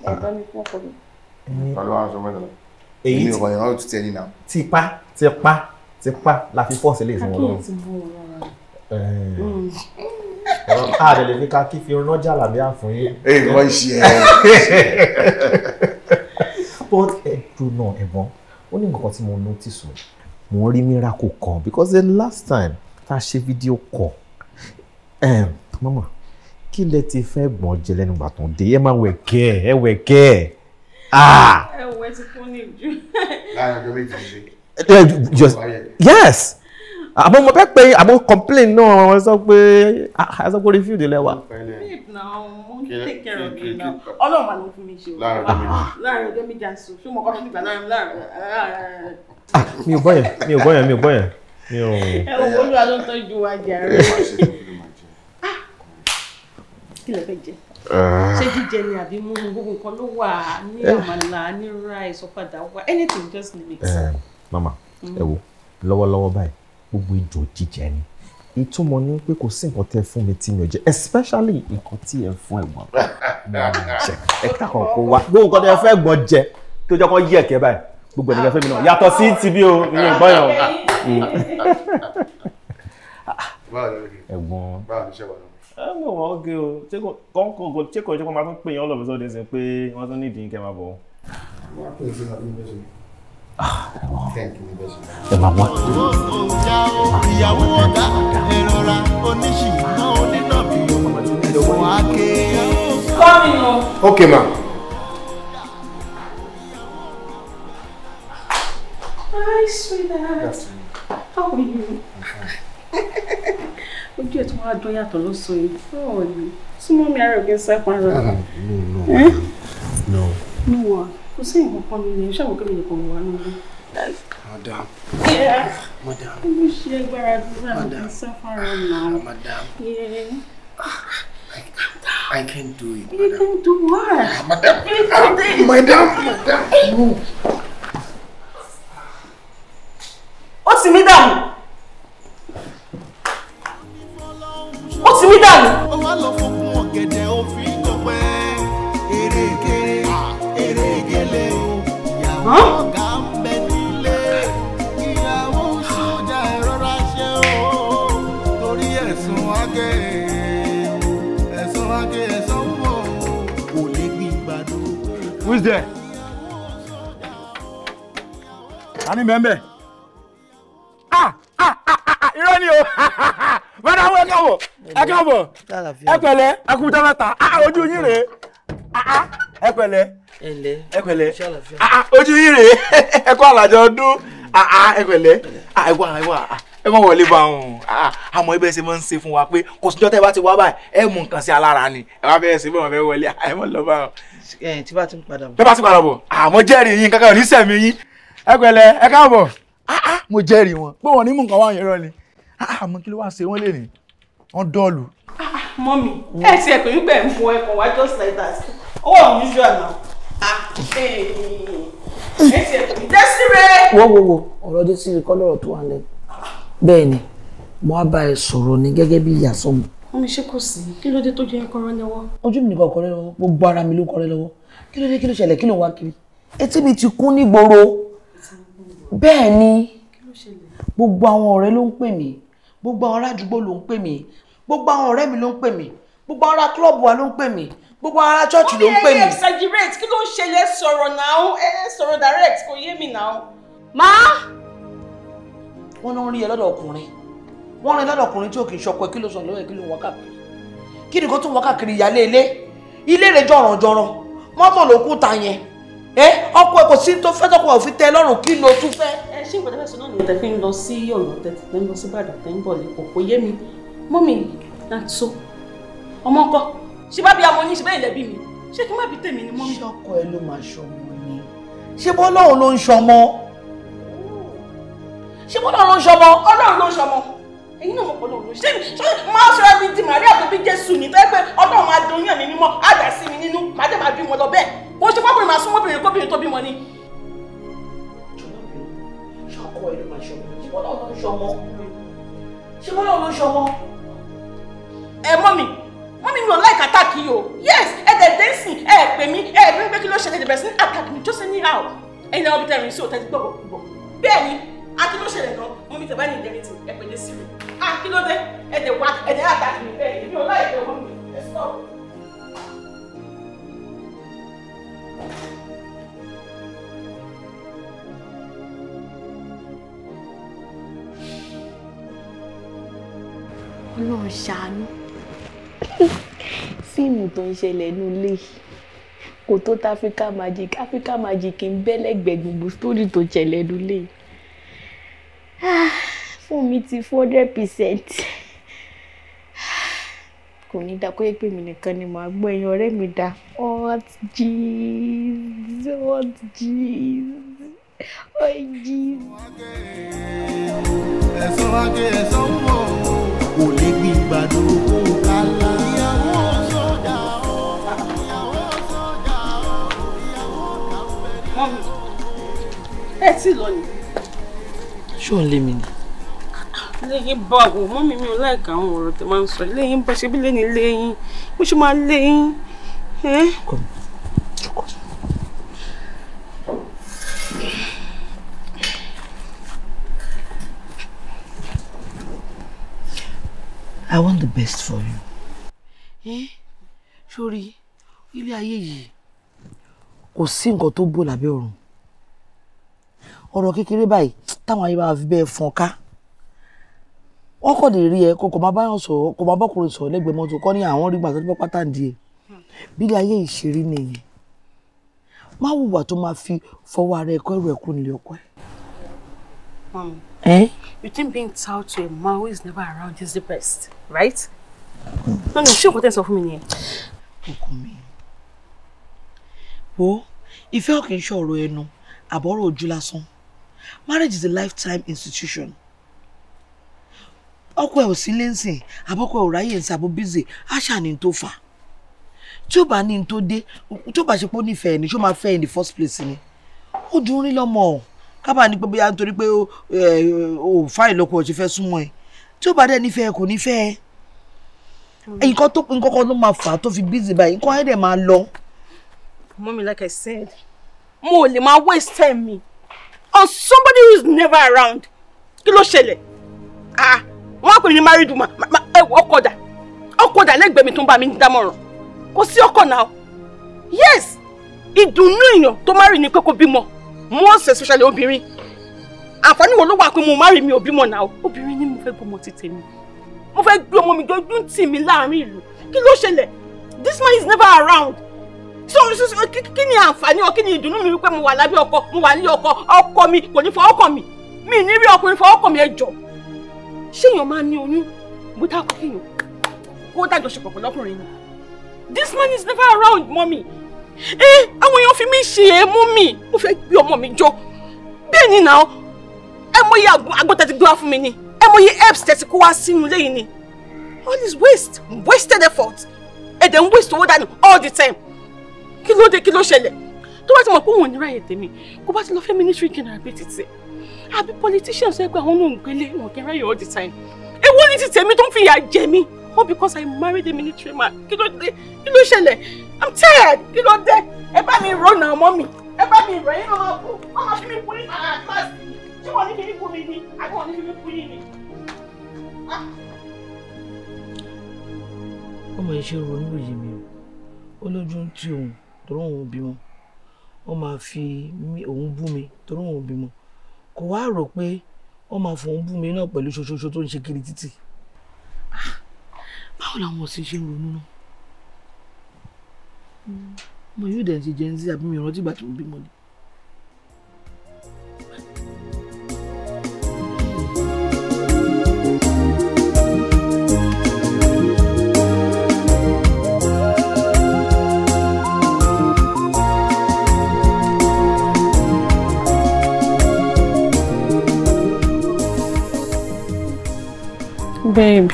Ẹ̀gbọ́n mi fún ọkọ mi. Pẹ̀lú àwọn aṣọ mẹ́ta lọ. Èmi ò kàn yàn án ti ẹni náà. Tipa tipa tipa la fi fọ́ọ̀sì lè fún wọn lọ́wọ́. Akéyè ti bú wọn lára. A lè fi ká kí fi ránjà làbí àfún yín. Èyí wọ́n ṣe ẹ́. But ẹ̀dùn náà ẹ̀gbọ́n, ó ní nǹkan tí mo notice o. Mo rí miracle kan because the last time tá a ṣe fídíò call, mama, kí lẹ ti fẹ́ gbọ́n jẹ lẹ́nu ìgbà tó ń dé? Ẹ máa wẹ̀ kẹ́ ẹ, ẹ wẹ̀ kẹ́ ẹ. Ẹ wẹ̀ ti kún ní ìjú. Láàárín ọjọ́ méjì ṣe. Yes. Àmọ́ mo fẹ́ pé àmọ́ complain náà wọ́n sọ pé ẹ sọ pé review lẹ́wà. Babe now, mo ń take care of you now. Ọlọ́run máa ló fún mi ṣe o. Láàárín ọjọ́ méjì àṣọ, ṣé mo kọ́ fún ìgbà láàárín láàárín. Mi ò gbọ́ yẹn, mi ò gbọ́ yẹn, mi ò gbọ́ yẹn. Mi ò. Ẹ wo Olúwa ló ń tọ́jú wa jàre. Kí lẹ fẹ́ jẹ? Ṣé jíjẹ ni àbí mímu? Gbogbo nǹkan ló wà ní àmàlà, ní rice, ọ̀fadà wà, anything, just name it. Mama, ẹ wo lọ́wọ́lọ́wọ́ báyìí gbogbo ìjọ jíjẹ ni. Ìtumọ̀ ni pé kò sí nǹkan tẹ́ fún mi tí mi ò jẹ, especially nǹkan tí ẹ fún ẹ̀gbọ́n mi jẹ. Ẹ kákan kó wá gbogbo nǹkan tẹ́ fẹ́ gbọ́n jẹ tó jẹ́ kó yí ẹ̀kẹ́ báyìí gbogbo ẹ̀nìkan fẹ́ mi náà yàtọ̀ sí ti bí o, ìyẹn gbọ́n yẹn o. Ẹ̀gbọ́n ẹ mọ̀ wọ́n gé o, ṣé kò ṣe kó máa tún pè yín all of a sudden sí pé wọ́n tún nídìí kẹ́ máa bọ̀. Ẹ máa wá. Ìyàwó ọ̀gá ẹ̀rọra oníṣìná onínàbí ẹ̀sùn àké. Coming o. Okay ma. Hi sweetheart. How are you? Ojú ẹ̀ tí wọ́n á dán yàtọ̀ lọ́sàn-án yìí. Báwo ni? Súnmọ́ mi ara òkè sápára. No, no. No wa, kò sí nǹkan kan nílé, ṣé àwọn kébìnrin kan wà nílé? Madam. Yeah. Madam. Ó ló ṣe agbára dúró àwọn sáfárà náà. Madam. Yeah. I can't do it. You can't do what? Madam. Madam. Madam. No. Ó ti mí dànù. Ó ti mí dànù. Ó wá lọ fokùn ọ̀gẹ̀dẹ̀ òfin kọ̀pẹ́. Erékeré, erégele o. Ìyàwó ọ̀gá ń bẹ nílé. Ìyàwó sójà ìrora ṣe o. Torí ẹ̀sùn àgẹ̀, ẹ̀sùn àgẹ̀, ẹ̀sùn wọ̀ kò lè gbìgbàdo. Who is there? Ta ni mẹ́mbẹ̀? Ah! Ah! Ah! Ah! Irọ́ ni o! Bọ́dà wọ́n ẹ káàbọ̀, ẹ káàbọ̀, ẹ pẹ̀lẹ́, ẹ kú tẹ́ mẹ́ta, ojú yín rèé, ẹ pẹ̀lẹ́, ẹ pẹ̀lẹ́, ojú yín rèé, ẹ kú àlàjọ ọdún, ẹ pẹ̀lẹ́, ẹ wá ẹ wá ẹ mọ̀ wọlé bá wọn, àmọ́ ibẹ̀ ṣe máa ń ṣe fún wa pé kò síjọ́ tẹ́ bá ti wá báyìí, ẹ mú nǹkan sí alára ni, ẹ wá fẹ́ ṣe bọ́n fẹ́ wọlé, ẹ mọ̀ lọ bá wọn. Tí bá ti ń padà bọ̀. Bẹ́ẹ̀ bá ti padà bọ̀, àmọ́ jẹ́rìí yín kankan ò ní sẹ̀mí yín, ẹ pẹ̀lẹ́, ẹ káàbọ̀, mo jẹ́rìí wọn, pé wọn ní mú nǹkan wá yẹn rọ ni. Àmọ́ kí ló wá ṣe wọ́n lè ní wọ́n dọ́ọ̀lù. Mọ́mí, ẹ ti ẹ̀ pé wípé ẹ̀ ń fọ ẹ̀kọ́ wá just like that. Ó wà unusual now. Ẹ ti ẹ̀ pé Désiré. Wo wo wo ọ̀rọ̀ Désiré kọ́ lọ́rọ̀ tó wà lẹ́nu. Bẹ́ẹ̀ ni, mo á bá ẹ sọ̀rọ̀ ni gẹ́gẹ́ bí ìyá sọ́mu. Mọ́mí ṣé kò sí? Kí ló dé tó jẹ́ kọ́rọ́ lọ́wọ́? Ojú mi nìkan kọ́rẹ́ lọ́wọ́, gbogbo ara mi ló kọ́rẹ́ lọ́wọ́. Kí ló dé, kí ló ṣẹlẹ̀, kí ló ń wá kiri? Etí mi ti kún nígboro. Bẹ́ẹ̀ ni, gbogbo àwọn ọ̀rẹ́ ló ń pè mí, gbogbo àwọn aládùúgbò ló ń pè mí. Gbogbo àwọn ọ̀rẹ́ mi ló ń pè mí, gbogbo àwọn ará klọ́ọ̀bù wa ló ń pè mí, gbogbo àwọn ará chọ́ọ̀chì ló ń pè mí. Ó yẹ exaggerate, kí ló ń ṣẹlẹ̀? Sọ̀rọ̀ náà, ẹ sọ̀rọ̀ direct, kò yé mi náà. Má. Wọ́n náà ń rí ẹ lọ́dọ̀ ọkùnrin, wọ́n rí ẹ lọ́dọ̀ ọkùnrin tí ò kì í ṣọkọ ẹ. Kí ló sọ lọ́wọ́ ẹ? Kí ló ń wá káàkiri? Kí ni kó tún wá káàkiri? Ìyálé ilé ilé rẹ̀ jọ̀rọ̀jọ̀rọ̀, mọ́tò ló kú ta yẹn. Ẹ ọkọ ẹ kò sí tó fẹ́ tọkọ òfin tẹ́ lọ́rùn, kí ló tún fẹ́? Ẹ ṣé nǹkan tẹ́ fẹ́ sọ náà nìyẹn, tẹ́ fi ń lọ sí Ọ̀yọ́, tẹ́ ń lọ sí Ìbàdàn, tẹ́ ń bọ̀ lẹ́kọ̀ọ́, kò yé mi. Mọ́mì náà tó ọmọ ńkọ́? Ṣé bá bí amọ ní ṣe bẹ́ẹ̀ lẹ́bí mi? Ṣé kí n má bí tèmi ni mọ́mì? Ṣọkọ ẹ ló máa ṣọmọ ni? Ṣé bọ́lọ́run ló ń ṣọmọ? Ṣé bọ́lọ́run ló ń ṣọmọ? Ọlọ́run ló ń ṣọmọ. Ẹ̀yin náà mọ̀ pé Ọlọ́run ló ṣe ṣé máa sọ̀rọ̀ mi di Màríà tó bí Jésù ní tẹ́ pé Ọlọ́run máa doyún ẹ̀mí mímọ́, á dà sí mi nínú, màá dẹ̀ máa bímọ lọ bẹ́ẹ̀. Kò ṣe pọ́kùnrin máa súnmọ́ obìnrin kóbìnrin tó bímọ ni. Ṣọkọ ẹ ló máa ṣọmọ? Ṣé bọ́lọ́run ló ń ṣọmọ? Ṣé bọ́lọ́run ló ń ṣọmọ? Ẹ mọ́mì, mọ́mì mi ò like attack yìí o. Yes, ẹ dẹ̀ dẹ́sìn, ẹ pè mí, ẹ bí pé kí ló ṣẹlẹ̀, dẹ̀ bẹ̀rẹ̀ sí ní attack mi just anyhow. Ẹ̀yin náà bí tẹ̀ rìn sí òtẹ́ ti gbọ̀gbọ̀ gbọ̀. Bẹ́ẹ̀ ni, a kí ló ṣẹlẹ̀ náà? Mọ́mì tẹ̀ bá ní ìdẹ́rẹ́tì, ẹ pè dé sí mi. A kí ló dé? Ẹ dẹ̀ wá, ẹ dẹ̀ attack mi bẹ́ẹ̀ ni, mi ò like ẹ mọ́mì, ẹ stop. Ọlọ́run ṣàánú, fíìmù tó ń ṣẹlẹ̀ ní ilé kò tó ta Africa Magic. Africa Magic ń bẹ́lẹ́gbẹ̀ẹ́ gbogbo sítórì tó ṣẹlẹ̀ ní ilé. Fún mi ti 400%. Kò ní dá kó yẹ pé mi nìkan ni màá gbọ́, ẹ̀yin ọ̀rẹ́ mi dá. What jeez, what jeez, oh jeez. Ẹ̀sán wájú ẹ̀sán wọ̀ kò lè gbìgbàdo kó kálá. Ìyàwó sójà o, ìyàwó sójà o, ìyàwó kàfẹ́. Mọ́mì, ẹ tí lọ ni. Ṣé ò ń lé mi ni? Lẹ́yìn báwo? Mọ́mì mi ò láìka àwọn ọ̀rọ̀ tó máa ń sọ. Lẹ́yìn bá ṣe bí lẹ́ni lẹ́yìn, bó ṣe máa lẹ́yìn. I want the best for you. Sórí ilé ayé yìí kò sí nǹkan tó bò lábẹ́ ọ̀run. Ọ̀rọ̀ kékeré báyìí táwọn ayé bá fi bẹ́ẹ̀ fọ́n ká. Wọ́n kàn lè rí ẹ kó kò máa báyọ̀ sọ̀rọ̀, kò máa bọ́kùnrin sọ̀rọ̀ lẹ́gbẹ̀ẹ́ mọ́tò kọ́ ní àwọn rí gbà tó ti bọ́ pátá ń di ẹ̀. Bí ilé ayé yìí ṣe rí nìyẹn. Má hùwà tó máa fi fọwọ́ ara ẹ kọ́ ẹrù ẹ̀ kúrò nílé ọkọ ẹ̀. Mom, eh? You think being tied to a man who is never around is the best, right? No, no, ṣé nǹkan tẹ́ ń sọ fún mi nìyẹn? Ọkọ mi. Wo, ìfẹ́ ò kì í ṣọ̀rọ̀ ẹnu, àbọ̀rọ̀ ojú lásán. Marriage is a lifetime institution. Ọkọ ẹ̀ ò sí lẹ́sìn, àbọ̀kọ ẹ̀ ò ráyè ń sàbò busy, àṣà ni tó fà. Tí ó bá ní tó dé, tí ó bá ṣe pé ó nífẹ̀ẹ́ ni, ṣó máa fẹ́ in the first place ni. Ó dùn rí lọ́mọ ọ̀. Kábà ní pé bóyá nítorí pé o fáì lọ́kọ ọ̀ ṣe fẹ́ súnmọ́ ẹ. Tí ó bá dẹ̀ nífẹ̀ẹ́ kò nífẹ̀ẹ́. Nǹkan tó nǹkan kan ló máa fà á tó fi busy báyìí, nǹkan ẹ̀ dẹ̀ máa lọ. Mommy, like I said, mo lè máa waste time mi on somebody who is never around. Kí ló ṣẹlẹ̀? Ah, wọ́n á pè mí ní married woman, ọkọ dà, ọkọ dà lẹ́gbẹ̀ẹ́ mi tó ń bá mi dámọ̀ràn. Kò sí ọkọ náà. Yes, ìdùnnú èèyàn tó marry ni pé kó bímọ. Most especially obìnrin. Àǹfààní wo ló wà pé mo marry mi ò bímọ náà? Obìnrin ni mo fẹ́ gbọ́mọ ti tèmi. Mo fẹ́ gbé ọmọ mi dojú tì mí láàrin ìlú. Kí ló ṣẹlẹ̀? This man is never around. So kí ni àǹfààní ọ, kí ni ìdùnnú mi wípé mo wà lábẹ́ ọkọ, mo wà ní ọkọ, ọkọ mi kò ní fọwọ́ kàn mí. Mi ní rí ọkùnrin fọwọ́ kàn mí, ẹ jọ̀ọ́. Ṣé èèyàn máa ní oyún bó dákọ kéèyàn kó dájọṣepọ̀ pẹ̀lú ọkùnrin ni? This man is never around, mommy. Àwọn èèyàn fi mí ṣe é mú mi. Mo fẹ́ gbé ọmọ mi jọ. Bẹ́ẹ̀ ni náà, ẹ mọ iye àgbo tẹ́tí gbé wá fún mi ni. Ẹ mọ iye herbs tẹ́tí kó wá sínú ilé yìí ni. All is waste, wasted effort. Ẹ dẹ̀ ń waste owó dànù all the time. Kí ló dé, kí ló ṣẹlẹ̀? Tó bá ti mọ̀ pé òun ò ní ráyè tèmi, kó bá ti lọ fẹ́ ministry general bíi títì. Àbí politicians sọ pé àwọn náà ń gbélé wọn kí n ráyè all the time. Èwo ni ti tèmi tó ń fi ìyà jẹ mí? All because I married a military man. Kí ló dé? Kí ló ṣẹlẹ̀? I'm tired. Kí ló dé? Ẹ bá mi rò náà mọ́ mi. Ẹ bá mi rò yín náà kú. Wọ́n máa fi mí kú ní kíláàsì. Ṣé wọ́n ní fi mí kú mi ni? Àbí wọ́n ní fi mí kú yín ni? Ọmọ yìí ṣe ń ronú òye mi o. Ó lójú ń tí òun torí òun ò bímọ. Wọ́n máa fi òun bú mi torí òun ò bímọ. Kò wá rò pé wọ́n máa fòun bú mi náà pẹ̀lú ṣoṣoṣo tó ń ṣe kiri títì. Báwo làwọn ọ̀sìn ṣe ń ronú náà? Ọmọ yóò dẹ̀ ṣe Gen Z àbí mi ò rántí ìgbà tí mo bímọ ni. Babe,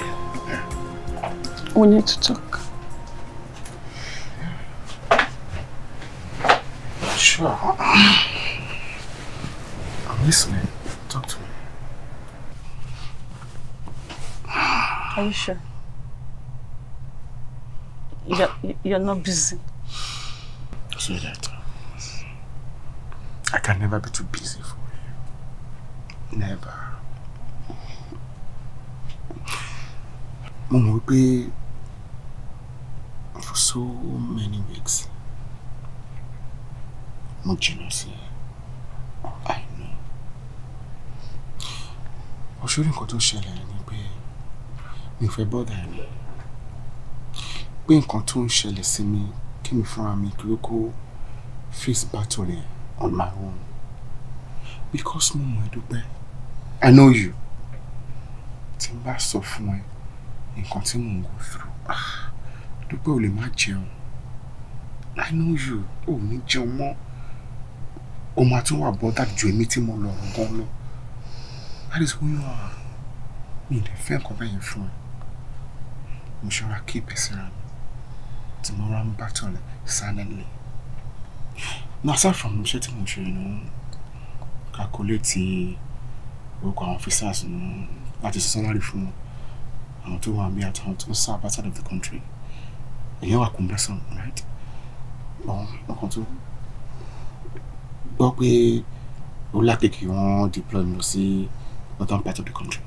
we need to talk. Sure. I'm listening. Talk to me. Are you sure? You're not busy. Sweetheart, I can never be too busy for you. Never. Mo mọ̀ wípé for so many weeks mo jìnnà sí ẹ. I know. Òṣèré nǹkan tó ṣẹlẹ̀ ni pé mi ò fẹ́ bọ́dà ẹ̀ ni. Pé nǹkan tó ń ṣẹlẹ̀ sí mi kí mi fúnra mi kí ló kó face battle yẹn on my own. Because mo mọ̀ ẹ́ Dúpẹ́. I know you. Tí n bá sọ fún ẹ nǹkan tí mò ń go through, Dúpẹ́ ò lè má jẹun. I know you, ò ní jẹun mọ́. O máa tún wà bọ́dà ju èmi tí mo lọ gan lọ. That is who you are. Mi ò lè fẹ́ nǹkan bẹ́yẹn fún ẹ. Mo ṣọ́ra keep ẹ síra mi. Tí mo rán battle silently. Now aside from iṣẹ́ tí mo ṣe, you know, calculate orúkọ àwọn officers láti ṣe salary fún wọn. Àwọn tó wà bí àtàwọn tó ń serve outside of the country. Èyàn wà cumbersome, right? Ọkàn tó gbọ́ pé ó lákèké wọ́n deploy mi lọ sí northern part of the country.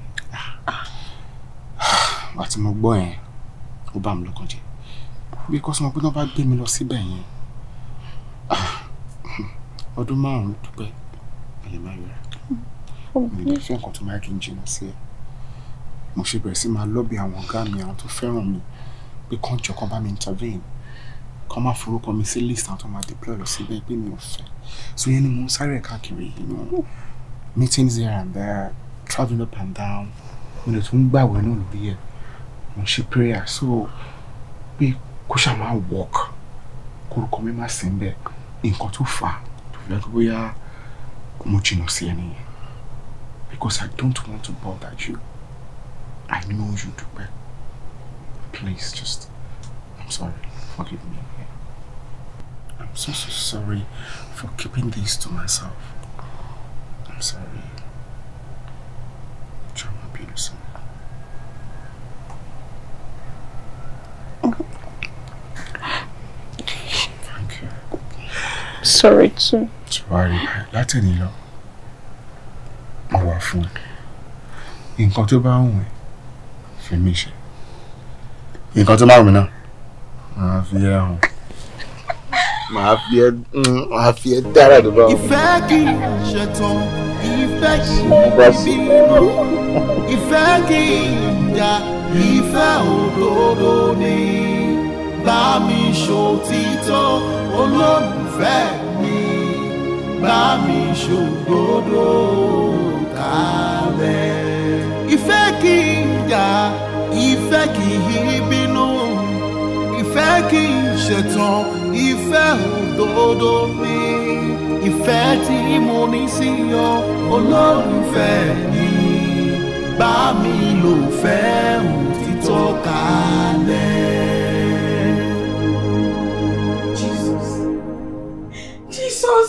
Àti mo gbọ́ yẹn, ó bà mí lọ́kàn jẹ́. Because mo pé tí wọ́n bá gbé mi lọ síbẹ̀ yẹn, ọdún márùn-ún Dúpẹ́, a lè má ríra. Mi ò lè fẹ́ nǹkan tó máa kí n jìnnà sí ẹ. Mo ṣe bẹ̀rẹ̀ sí máa lọ́bì àwọn ọ̀gá mi, àwọn tó fẹ́ràn mi, pé kán jọ kán bá mi intervene, kán má forúkọ mi sí list àwọn tó máa deploy lọ síbẹ̀ pé mi ò fẹ́. So yẹn ni mo ń sáré káàkiri, you know, meetings here and there, travelling up and down. Mo lè tún gbàwẹ̀ náà lórí ẹ̀, mo ń ṣe prayer so pé kó ṣáà máa work, kórúkọ mi má sí ń bẹ̀. Nǹkan tó fà á tó fi lọ́kọ́ bóyá mo jìnnà sí ẹni yẹn. Because I don't want to bother you. I know you, Dúpẹ́. Please, just, I'm sorry. Forgive me. I'm so, so sorry for keeping this to myself. I'm sorry. Jọ̀ọ́ bínú sí mi. Thank you. Sorry too. Sorry. Látẹ̀ni lọ, mo wà fún ẹ. Nǹkan tó bá wù ẹ́, fi mí ṣe. Nǹkan tó bá wù mí náà, màá fi ẹ́ hàn. Màá fi ẹ́ dára tó bá wù mí. Ìfẹ́ kì í ṣẹ̀tàn, ìfẹ́ kì í bínú, ìfẹ́ kì í jà, ìfẹ́ òdodo ni. Bá mi ṣòtítọ́ olólùfẹ́ mi, bá mi ṣòdodo kalẹ̀. Ìfẹ́ kì í jà, ìfẹ́ kì í bínú, ìfẹ́ kì í ṣẹ̀tàn, ìfẹ́ òdodo ni. Ìfẹ́ tí mo ní sí ọ olólùfẹ́ mi, bá mi lò fẹ́ òtítọ́ kalẹ̀. Jesus! Jesus!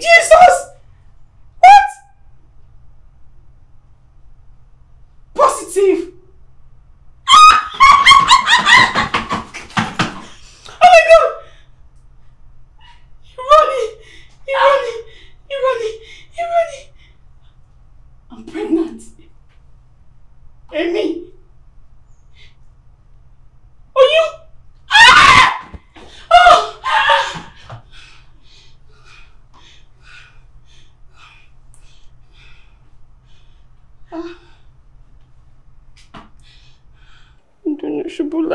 Jesus! What? Positive! Oh my God! Ronnie! Ronnie! Ronnie! Ronnie! I'm pregnant. Amy!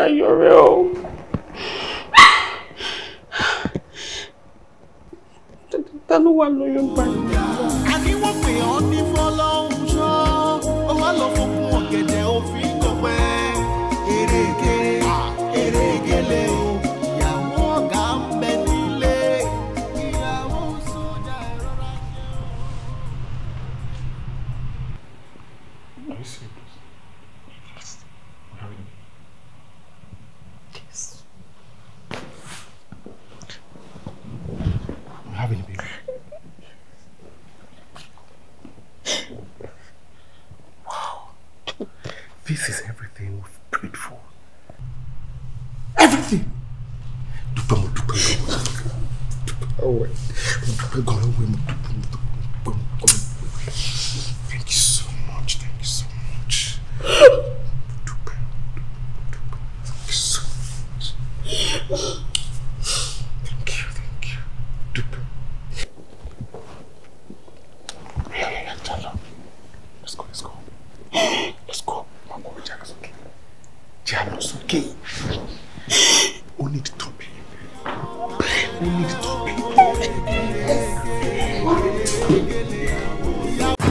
Ayọ̀rẹ́ o. Ta ló wà lóyún báyìí? Àní wọ́n pè ọ́ ní fọlọ́hún ṣọ́, ó wá lọ fokùn ọ̀gẹ̀dẹ̀ òfin kọ̀pẹ́. Erékeré, erégele o, ìyàwó ọ̀gá ń bẹ nílé, ìyàwó sójà ìrora jẹ́ o. Are you serious? Yes. Yes. I'm having a baby. Wow. This is everything we've prayed for. Everything. Dúpẹ́, mo dúpẹ́ lọ́wọ́. Mo dúpẹ́ gan lọ́wọ́ ẹ, mo dúpẹ́, mo dúpẹ́, mo dúpẹ́, mo dúpẹ́. Thank you so much. Thank you so much. Mo dúpẹ́, mo dúpẹ́. Thank you so much. Thank you, thank you. Dúpẹ́. Yeah, yeah, yeah, jalo. Let's go, let's go. Let's go. Má kọ́ jalo sókè. Jalo sókè. Ó ní tóbi. Ó ní tóbi.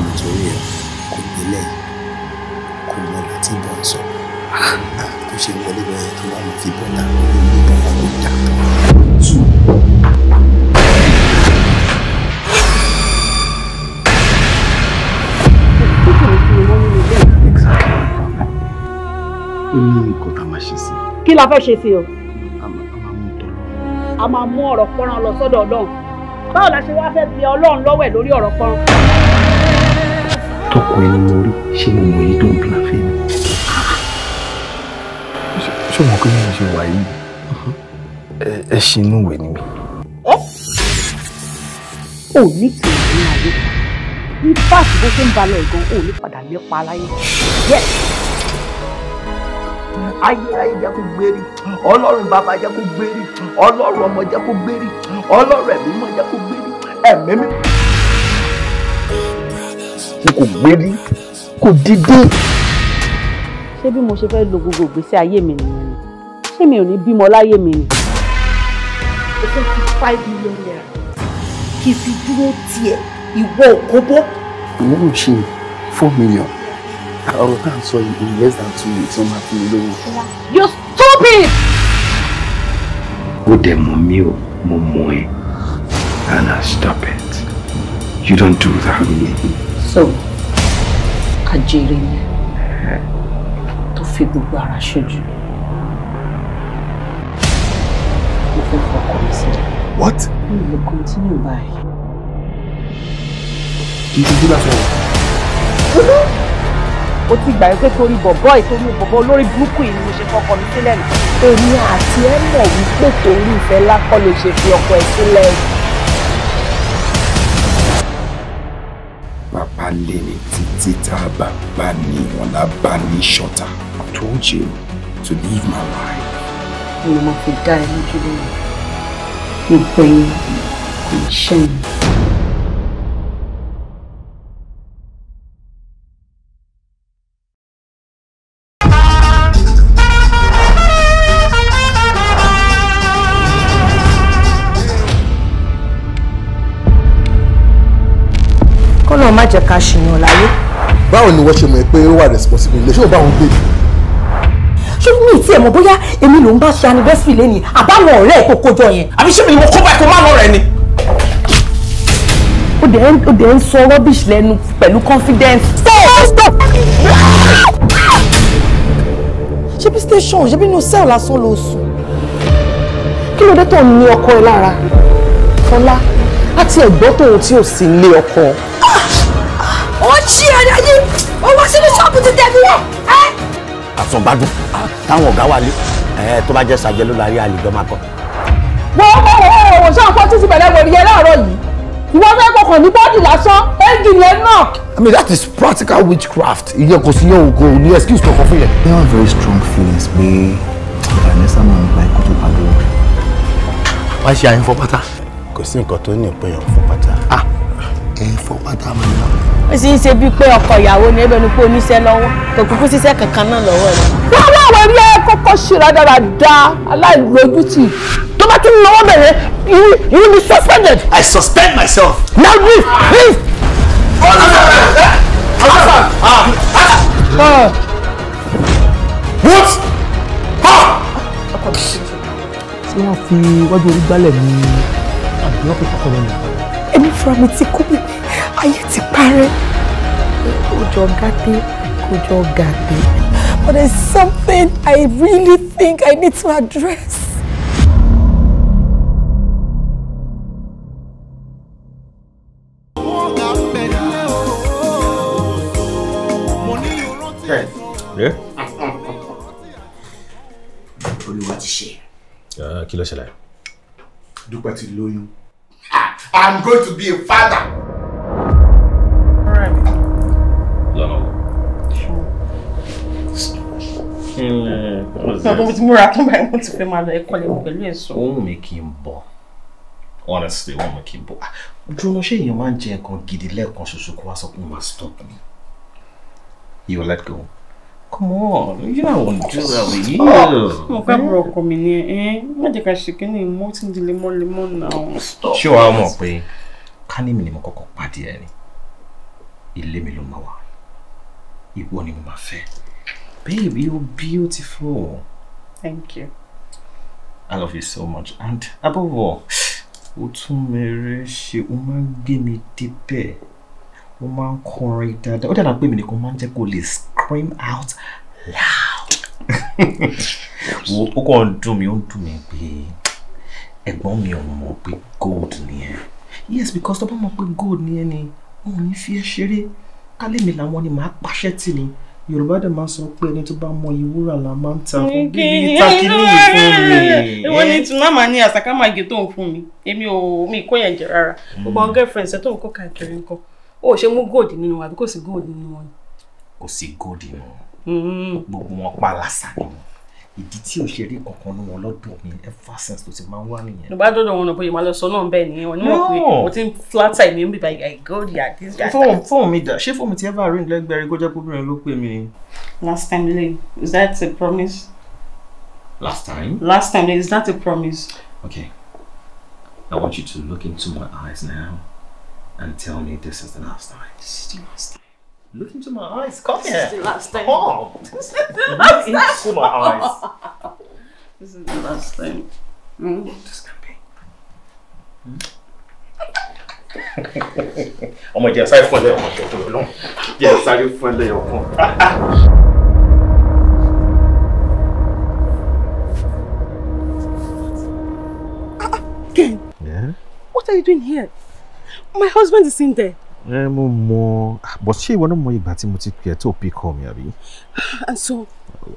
Nítorí ẹ kò gbélé kò mọ láti bọ̀ ń sọ tó ṣe wọlé lọ́yẹ̀ tó wà máa fi bọ́ta ìbọn kò dà. Ó ní nǹkan tá a máa ṣe sí. Kí la fẹ́ ṣe sí o? A máa mú ọ̀rọ̀ pọ́nrán lọ sọ́dọ̀ Ọlọ́run. Báwo la ṣe wá fẹ́ bí Ọlọ́run lọ́wọ́ ẹ̀ lórí ọ̀rọ̀ pọ́nrán? Tọkọ ẹni mo rí, ṣé mo mọ èyí tó ń plan fún mi? Ṣé o mọ̀ pé mo ṣe wà yìí? Ẹ ṣe inú ìwé ni mi. Ò ní tìrì ní ayé. Ní fáàtì bó ṣe ń balẹ̀ gan, ò ní padà lépa láyé. Yes! Ayérayé jẹ́ kó gbérí, Ọlọ́run bàbá jẹ́ kó gbérí, Ọlọ́run ọmọ jẹ́ kó gbérí, Ọlọ́run ẹ̀mí mọ́ jẹ́ kó gbérí, ẹ̀mí mi. N kò gbérí, kò dìde. Ṣé bí mo ṣe fẹ́ lo gbogbo ìgbésí ayé mi nìyẹn ni? Ṣé mi ò ní bímọ láyé mi ni? O fẹ́ fi 5 million naira kí n fi dúró tiẹ̀ ìwọ òkóbó. Ìwọ ò ṣe 4 million. Ọ̀rọ̀ tá à ń sọ yìí in less than 2 weeks wọ́n máa fún mi lówó. You stupid! Ó dẹ̀ mọ̀ mí o, mo mọ̀ ẹ́. And I stop it. You don't do that. So, àjèrè ni tó fi gbogbo ara ṣojú. Mo fẹ́ fọkọ mi sílẹ̀. What? Mi ò lè continue báyìí. Kì í ṣojú lásán o. Ó ti gbà pé torí bọ̀bọ́ ìtorí bọ̀bọ́ olórí burúkú yìí ni mo ṣe fọkọ mi sílẹ̀ nù. Èmi àti ẹ mọ̀ wípé torí ìfẹ́ lákọ́ ló ṣe fi ọkọ ẹ sílẹ̀. Bàbá lé ní títí tá a bá bá ní wọn lá bá ní ṣọ́tà. I told you to leave my life. Mo máa fi dá ẹ lójú lónìí. Wípé kò ní ṣẹ́yìn. Kọ́lọ́run má jẹ́ ká ṣìyàn láyé. Báwo ni wọ́n ṣe mọ̀ pé ó wà responsible ilé? Ṣé o bá wọn gbé? Ṣé mi ì tiẹ̀ mọ̀ bóyá èmi ló ń bá ṣe anniversary lẹ́ni àbáwọn ọ̀rẹ́ ẹ̀ tó kójọ yẹn? Àbí ṣé mi ni mo kó báyìí kó má lọ rẹ ni? Ó dẹ̀ ń sọ rubbish lẹ́nu pẹ̀lú confidence. Stop! Stop! Ṣé bí station ṣé bí inú cell lásán ló sùn? Kí ló dé tó ń ní ọkọ ẹ lára? Fọlá, láti ẹ̀gbọ́n tòun tí ò sí ilé ọkọ. Ó ṣí ẹ̀rọ yìí, ó wá sínú ṣọ́ọ̀bù ti tẹ̀mí rẹ̀. Àsọ̀gbádùn táwọn ọ̀gá wa lé tó bá jẹ́ sàjẹ́ ló lárí àlejò máa kọ́. Wọ́n wọ́n ṣé àwọn títí bẹ̀rẹ̀ wọ̀ nìyẹn láàárọ̀ yìí? Ìwọ fẹ́ kọkàn ní bọ́ọ̀dì lásán, ẹ́ńjìnì ẹ̀ náà. I mean that is practical witchcraft. Ìyẹn kò sí yẹn kò ní excuse kankan fún yẹn. I have very strong feelings pé Vanessa máa ń gba ikú tó pa lówó. Wá ṣe àyìnfọ́ pátá. Kò sí nǹkan tó ní ìpínyàn fún pátá. Ẹ fọ fọ́ pátá mọ́ ẹ lọ. Ó sì ń ṣe bíi pé ọkọ ìyàwó ni ẹbẹ̀ ni pé oníṣẹ́ lọ́wọ́ kò kúkú ṣiṣẹ́ kankan náà lọ́wọ́ rẹ̀. Wọ́n wá àwọn ẹbí ẹ kọ́kọ́ ṣe rádaràda aláìlójútì tó bá tún lọ́wọ́ bẹ̀rẹ̀ you will be suspended. I suspend myself. Now leave leave. What? Ṣé wọ́n fi wájú orí gbálẹ̀ ní àbí wọ́n fi kọ́kọ́ lọ́nà? Èmi fúnra mi ti kú pípé ayé ti parẹ́. Kò jọ gàdé, kò jọ gàdé. But there's something I really think I need to address. Yeah? Olúwa ti ṣe. Kí ló ṣẹlẹ̀? Dúpẹ́ ti lóyún. I'm going to be a father. Lọ́nà wo? Ọ̀gbọ́n mi ti múra tán báyìí, mo ti fẹ́ máa lọ ẹ̀kọ́ lẹ́nu pẹ̀lú ẹ̀sọ́. Ó wù mí kí n bọ̀. Honestly, ó wù mí kí n bọ̀. Dúró, ṣé èèyàn máa ń jẹ nǹkan gidi lẹ́ẹ̀kan ṣoṣo kó wá sọ pé ó máa stop me? You will let go. Come on, you know I won't do that with you. Mo fẹ́ bọ̀rọ̀ ọkọ mi ni ẹ, má jẹ́ ká ṣe kíní mo ti ń di lemọ́lemọ́ náà. Ṣé wàá mọ̀ pé ká ní mi ni mo kọ́kọ́ pàdé ẹ ni? Ilé mi ló máa wà. Ìwọ ni mo máa fẹ́. Babe, you're beautiful. Thank you. I love you so much. And above all, o tún mèrè ṣe, o máa ń gbé mi débẹ̀. O máa ń kọrin dáadáa. Ó dàgbà pé mi nìkan máa ń jẹ́ kó lè scream out loud. Wo, ó kàn ń dùn mí, ó ń dùn mí pé ẹ̀gbọ́n mi ò mọ̀ pé gold ni ẹ. Yes, because tó bá mọ̀ pé gold ni ẹ ni, wọn ò ní fi ẹ́ ṣeré. Kálé mi làwọn ni màá pàṣẹ tì ní. Yorùbá dẹ̀ máa ń sọ pé ẹni tó bá mọ ìwúrà la máa ń ta fún bíbí takíní fún mi. Ìwọ ni tí màmá ní àsàkámàgé tó ń fún mi, èmi ò mi kó yẹn jẹ rárá. Gbogbo àwọn girlfriends ẹ tó ń kó káàkiri nǹkan. Ó ṣe mú gold nínú wọn àbí kò sí gold nínú wọn? Kò sí gold nínú wọn. Gbogbo wọn pa lásà ni wọn. Ìdí tí ò ṣe rí kankan nínú wọn lọ́dọ̀ mi ever since tó ti máa ń wá nìyẹn. Ló bá dọ́dọ̀ wọn náà bóyá máa lọ sọ náà bẹ́ẹ̀ ni wọn níwọ̀n pé mo ti ń flatter mi ń bíbá I gold ya this ya that. Fóònù mi dà, ṣé fóònù ti ever ring lẹ́gbẹ̀rẹ́ kó jẹ́ kóbìnrin ló pè mí? Last time lè, is that a promise? Last time? Last time, is that a promise? Okay. I want you to look into my eyes now and tell me this is the last time. This is the last time. Look into my eyes. Come here. This is the last time. Come. This is the last Look into my eyes. This is the last time. This can be. Ọmọ ìjẹ́ sáré fún ẹlẹ́yọ̀ kan tó lọ. Jẹ́ sáré fún ẹlẹ́yọ̀ kan. Ken. Yeah? What are you doing here? My husband is in there. Ẹ mo mọ̀, but ṣé ìwọ náà mọ ìgbà tí mo ti pè ẹ́ tó pick call mi àbí? And so?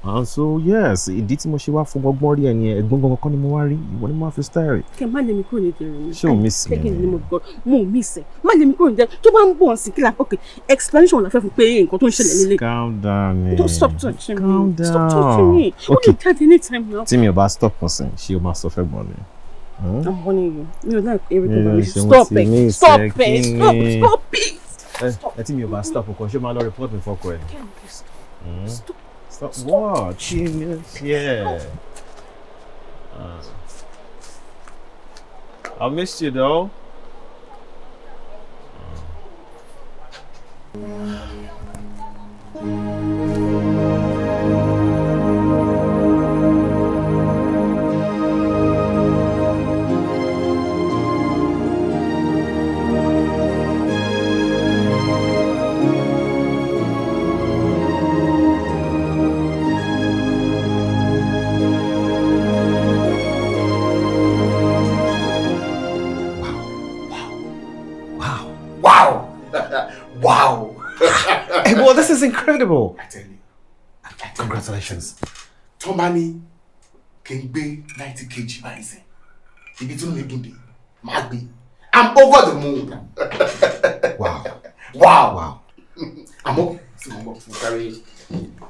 And so yes, ìdí tí mo ṣe wá fún gbọ́ngbọ́n rí ẹni ẹ̀gbọ́n gbọ́ngàn kan ni mo wá rí, ìwọ ni mo wá fi style. Kẹ̀ má lè mi kúrò ní ìdẹ̀rẹ̀ mi. Ṣé o miss mi? Kẹ́kẹ́ ni mo gbọ́, mo miss ẹ̀. Má lè mi kúrò ní ìdẹ̀rẹ̀ tó bá ń bọ̀ sí kílà, okay, explanation la fẹ́ fún pé nǹkan tó ń ṣẹlẹ̀ nílé. Calm down. Don't stop touching me. Calm down. Stop touching me. Okay. Ó lè jáde anytime now. Tí mi ò bá stop nsìn, ṣé o máa sọ fẹ́ gbọ́n mi? I'm warning you. Mi ò like everything about me. Stop it. Stop it. Stop. Stop it. Ẹ tí mi ò bá stop nǹkan, ṣé o máa lọ report mi fọ́kọ ẹ? Ken, please stop. Stop. Stop what? Yeah. I missed you though. Wow! Hey, well, this is incredible. I tell you. Congratulations. Tó bá ní kí n gbé 90 kg báyìí sìn. Ibi tí mo dùn dé, màá gbé. I'm over the moon. Wow. Wow. Wow. Àmọ́ tí mo bọ̀, mo sáré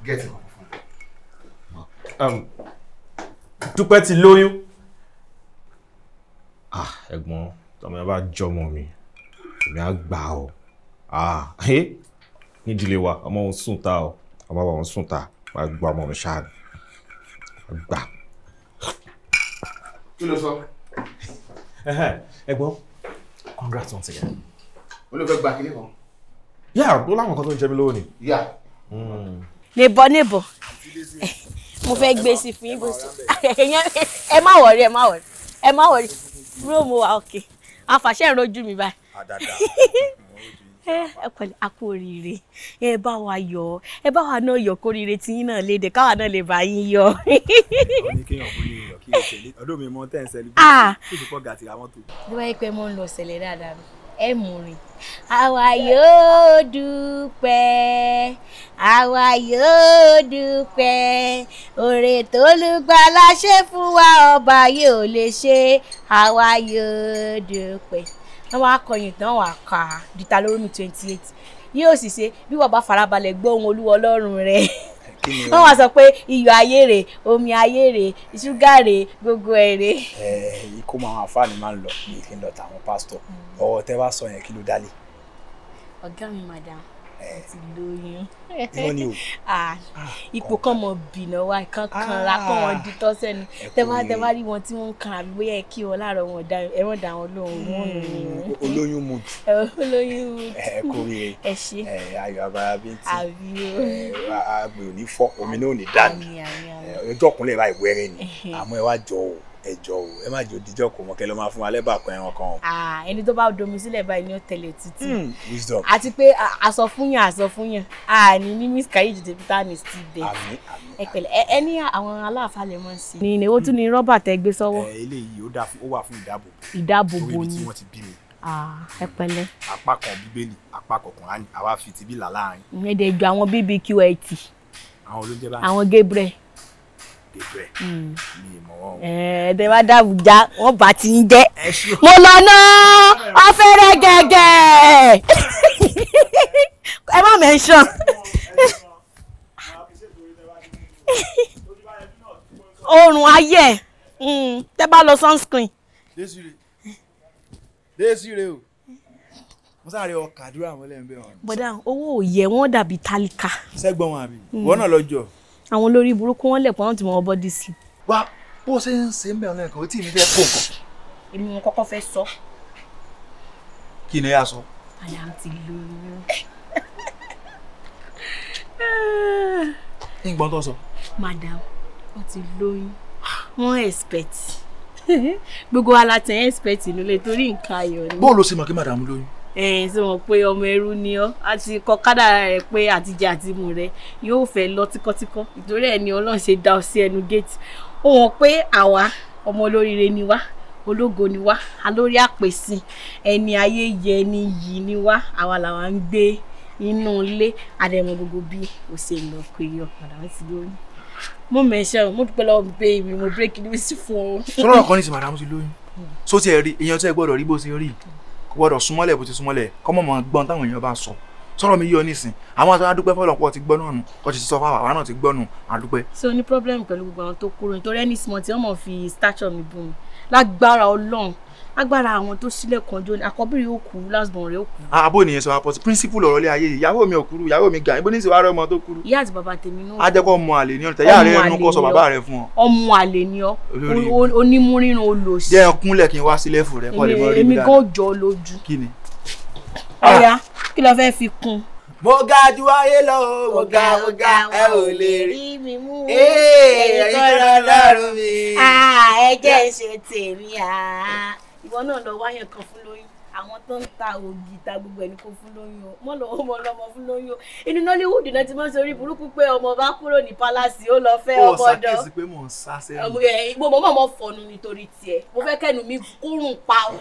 get it. Dúpẹ́ ti lóyún. Ah, ẹ̀gbọ́n, tọmọ yẹn bá jọmọ mi, èmi á gbà ọ́. Ah, ẹ nídìílé wa, ọmọ òun sùn ta o, ọmọ òun sùn ta, wàá gba ọmọ mi ṣáà gbà. Kí ló sọ? Ẹ̀gbọ́n, congrats once again. Ó ló fẹ́ gba kinní kan. Yeah, ó láwọn kan tó ń jẹ mí lówó ni. Yeah. Neighbor, neighbor. Mo fẹ́ gbé sí fún yín bó ṣe. Ẹ má worry, ẹ má worry. Ẹ má worry. Róòmù wa òkè. Àfàṣẹ ìrojú mi báyìí. Ẹ pẹ̀lẹ́, a kú oríire. Ẹ bá wa yọ̀. Ẹ bá wa náà yọ̀ kóríire tí yín náà léde káwa náà lè bá yín yọ̀. Ó ní kéèyàn kú ní iyọ̀ kí o tẹ̀lé. Ọdún mi mọ tẹ́ ń celebrate. Kí ìṣùpọ̀ gàtì ra mọ́tò. Bí wáyé pé mo ń lọ ṣẹlẹ̀ dáadáa ẹ mú rìn. Àwa yóò dúpẹ́, àwa yóò dúpẹ́, oore t'Olùgbàlà ṣe fún wa ọba yóò lè ṣe, àwa yóò dúpẹ́. Wọ́n wá kọyìn tán wà ká Deuteronomy 28. Yóò sì ṣe bí wọ́n bá farabalẹ̀ gbọ́ ohùn Olúwa Ọlọ́run rẹ̀. Wọ́n wá sọ pé iyọ̀ ayé rè, omi ayé rè, ṣúgà rè, gbogbo ẹ̀ rè. Ikú máa àwọn àfáàní máa ń lọ ní kí n lọ tàwọn pásítọ̀. Ọwọ́ tẹ́ bá sọ yẹn kí ló dálé. Ọ̀gá mi madam, mo ti lóyún. Irọ́ ni o. Ipò kan mọ̀ bìnà wa kan kanra kọ́ wọn di tọ́ sẹ́nu. Tẹ́ bá rí wọn tí wọ́n ń kan àbí bóyá ẹ kí wọn láàárọ̀ wọn dá ẹ wọ́n dá wọn lóhùn wọn nù. Olóyún mu jù. Olóyún mu jù. Ẹ kú oríire. Ẹ ṣé. Ayọ̀ abara bíntì. Àbí o. Àgbè ò ní fọ́, omi náà ò ní dànù. Ọjọ́ ọ̀kúnlẹ̀ báyìí wẹ́rẹ́ ni. Àmọ́ ẹ wá jọ o, ẹ jọ o, ẹ má jò díjọ́ kò mọ́ kẹ́ ló máa fún wa lẹ́bàá kan ẹran kan. Ẹni tó bá domi sílẹ̀ báyìí ni ó tẹ̀lé títí. Wisdom. Àti pé àsọfúnyàn àní ní miscarriage tèmi ní sí bẹ́ẹ̀. Àmín àmín. Ẹ pẹ̀lẹ́, ẹ ní àwọn aláàfáà lè mọ̀ sí. Ní ìnáwó tún ní rọ́bà tẹ gbé sọ́wọ́. Eléyìí ó wà fún ìdáàbòbò. Ìdáàbòbò ni. Torí ibi tí wọ́n ti bí mi. Ẹ pẹ̀lẹ́. Apá kan Bíbélì, apá kan Kùránì, àwa fi tibí là láàrin. Ìyẹn dẹ̀ ju àwọn BBQIT. Àwọn olóúnjẹ báyìí. Àwọn Gabriel. Gabriel. Mi mọ̀ wọ́n. Ẹ̀ẹ́dẹ̀ wá dàbújá wọ́n bá ti ń jẹ́. Mo lọ ná ọ̀fẹ́rẹ́ gẹ̀gẹ̀. Ẹ má mention. Oòrùn ayé tẹ́ bá lọ sunscreen. Désiré o, mo sáré ọkà àdúrà mọ́lẹ̀ ń bẹ̀ wọ́n. Bọ̀dá owó ò yẹ wọ́n dàbí tálíkà. Sẹ́gbọ̀n wọn àbí? Wọ́n náà lọ́jọ́. Àwọn olórí burúkú wọn lẹ̀pọ̀ wọn ti mọ bọ́dí sí. Wá bó ṣe ń ṣe ń bẹ̀rẹ̀ lẹ́ẹ̀kan ó tí mi fẹ́ kó nǹkan. Èmi wọn kọ́kọ́ fẹ́ sọ. Kí ni ẹ sọ? Àyà ti lóyún. Nǹkan tó sọ. Madam, wọ́n ti lóyún. Wọ́n expect. Gbogbo wa la tẹ̀ expect nílé torí nǹkan ayọ̀ ni. Bó ló ṣe mọ̀ kí madam lóyún? Ẹ̀yin ṣe mọ̀ pé ọmọ ẹrú ni ọ́ a ti kọ kádàrá rẹ̀ pé àtijẹ àti mu rẹ̀ yóò fẹ́ lọ tíkọ́tíkọ́ ìtorí ẹ̀ ni Ọlọ́run ṣe dá ọ sí ẹnu géètì. Ó wọ̀n pé àwa ọmọ olóríire ni wá, ológo ni wá, alórí àpèsìn ẹni ayé yẹ ni yìí ni wá, àwa làwa ń gbé inú ilé àdẹ̀mọ̀ gbogbo bí ó ṣe lọ pé yọ padà wọ́n ti lóyún. Mo mẹ̀ṣẹ̀ mo dúpẹ́ lọ́wọ́ bẹ́ẹ̀ mi mo break news fún ọ. Sọ́dọ̀ kan ní ti madam ti lóyún. Só ti ẹ̀ rí èèyàn tí ẹ gbọ́dọ̀ rí bó ṣe rí kò gbọ́dọ̀ súnmọ́lẹ̀ bó ti súnmọ́lẹ̀ kọ́ mọ̀ mọ̀ gbọ́n táwọn èèyàn bá sọ. Sọ̀rọ̀ mi yọ nísìn àwọn àti adúpẹ́ fọlọ́pọ̀ ti gbọ́ náà nù kọ́ ti sọ fáwọn àwa náà ti gbọ́ nù àdúpẹ́. So ní problem pẹ̀lú gbogbo àwọn tó kúrò nítorí ẹni small tí wọ́n mọ̀ fi stature mi bú mi lágbára Ọlọ́run lágbára àwọn tó sílẹ̀ kan jó ni àkọ́bí rẹ̀ ó kú last born rẹ̀ ó kú. Àbó nìyẹn sọ àpọ̀tí principle ọ̀rọ̀ ilé ayé ìyàwó mi ò kúrú ìyàwó mi ga ibo ní ìsìnwá rẹ̀ ọmọ tó kúrú. Ìyá àti bàbá tèmi náà. Á jẹ́ kó ọmọ àlè ní ọ̀tẹ̀ yá rẹ̀ ẹnu kó sọ bàbá rẹ̀ fún ọ. Ọmọ àlè ni ọ, onímúrírun olòṣì. Jẹ́ ẹkúnlẹ̀ kí n wá sílẹ̀ fún rẹ kọ́ lè mọ rí mi dáadáa. Èmi kò jọ lójú. Kí ni? Ọ̀ya kí ló fẹ́ fi kún? Mo ga ju ayé lọ, mo ga ẹ ò lè rí mi mú. Ẹ̀yin kọ́ lọ́rùn mi. Ẹ jẹ́ ṣe tèmi. Ìwọ náà lọ wáyàn kan fún lóyún. Àwọn tó ń ta ògì ta gbogbo ẹni kó fún lóyún o. Mọ́ lọ ọmọ ọlọ́mọ fún lóyún o. Inú Nollywood náà ti mọ́ sórí burúkú pé ọmọ bá kúrò ní pálásì ó lọ fẹ́ ọmọ ọ̀dọ̀. Ó ṣàkíyèsí pé mò ń sá sẹ́yìn. Mo mọ̀ fọ̀nù nítorí tiẹ̀. Mo fẹ́ kẹ́nu mi kúrùn pa o.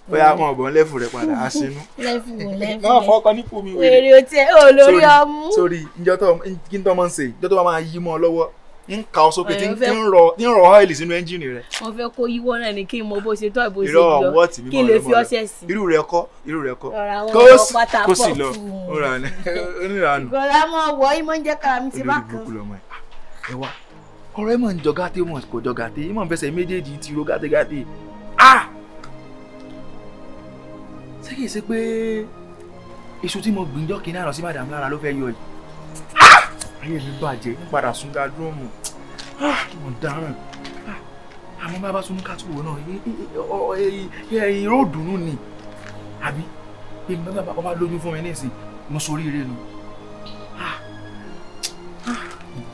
Bóyá wọn ò bọ̀ ń lẹ́fù rẹ padà á sínú. Lẹ́fù wò lẹ́fù. Náà fọkàn nípò mi wèrè. Wèrè o tiẹ̀ o lórí ọmú. Sórí njọ́ tó kí n tó máa ń ṣe njọ́ tó bá máa yí mọ́ ọ lọ́wọ́ ń ka ọ sókè tí ń rọ ọ́ìlì sínú ẹ́ńjìnì rẹ. Wọ́n fẹ́ kó yíwọ́ náà ni kí n mọ bó ṣe tó àbó ṣe lọ kí n lè fi ọṣẹ sí. Irú rẹ kọ́ irú rẹ kọ́ kó sì lọ oníranù. Ìgbọ̀nra mọ̀ wọ́ ìmọ̀ ń jẹ́ kára mi ti bá kan. Ẹ wá ọ̀rọ̀ ẹ̀ mọ̀ ń jọ gàtẹ́ mọ̀ kò jọ gàtẹ́ ìmọ̀ ń fẹsẹ̀ méjèèjì ti ro gàtẹ́ gàtẹ́. Ah! Ṣé kìí ṣe pé Èso tí mo gbìnjọ́ kí náà lọ sí madam lára ló fẹ́ yọ yìí. Ayé mi bàjẹ́ ń padà sún gadrúmù. Mo dáràn. Àmọ́ bàbá tún ní kátó wò náà ìró ìdùnnú ni. Àbí pé bàbá bá lóyún fún mi nísìn mo sórí ire nu.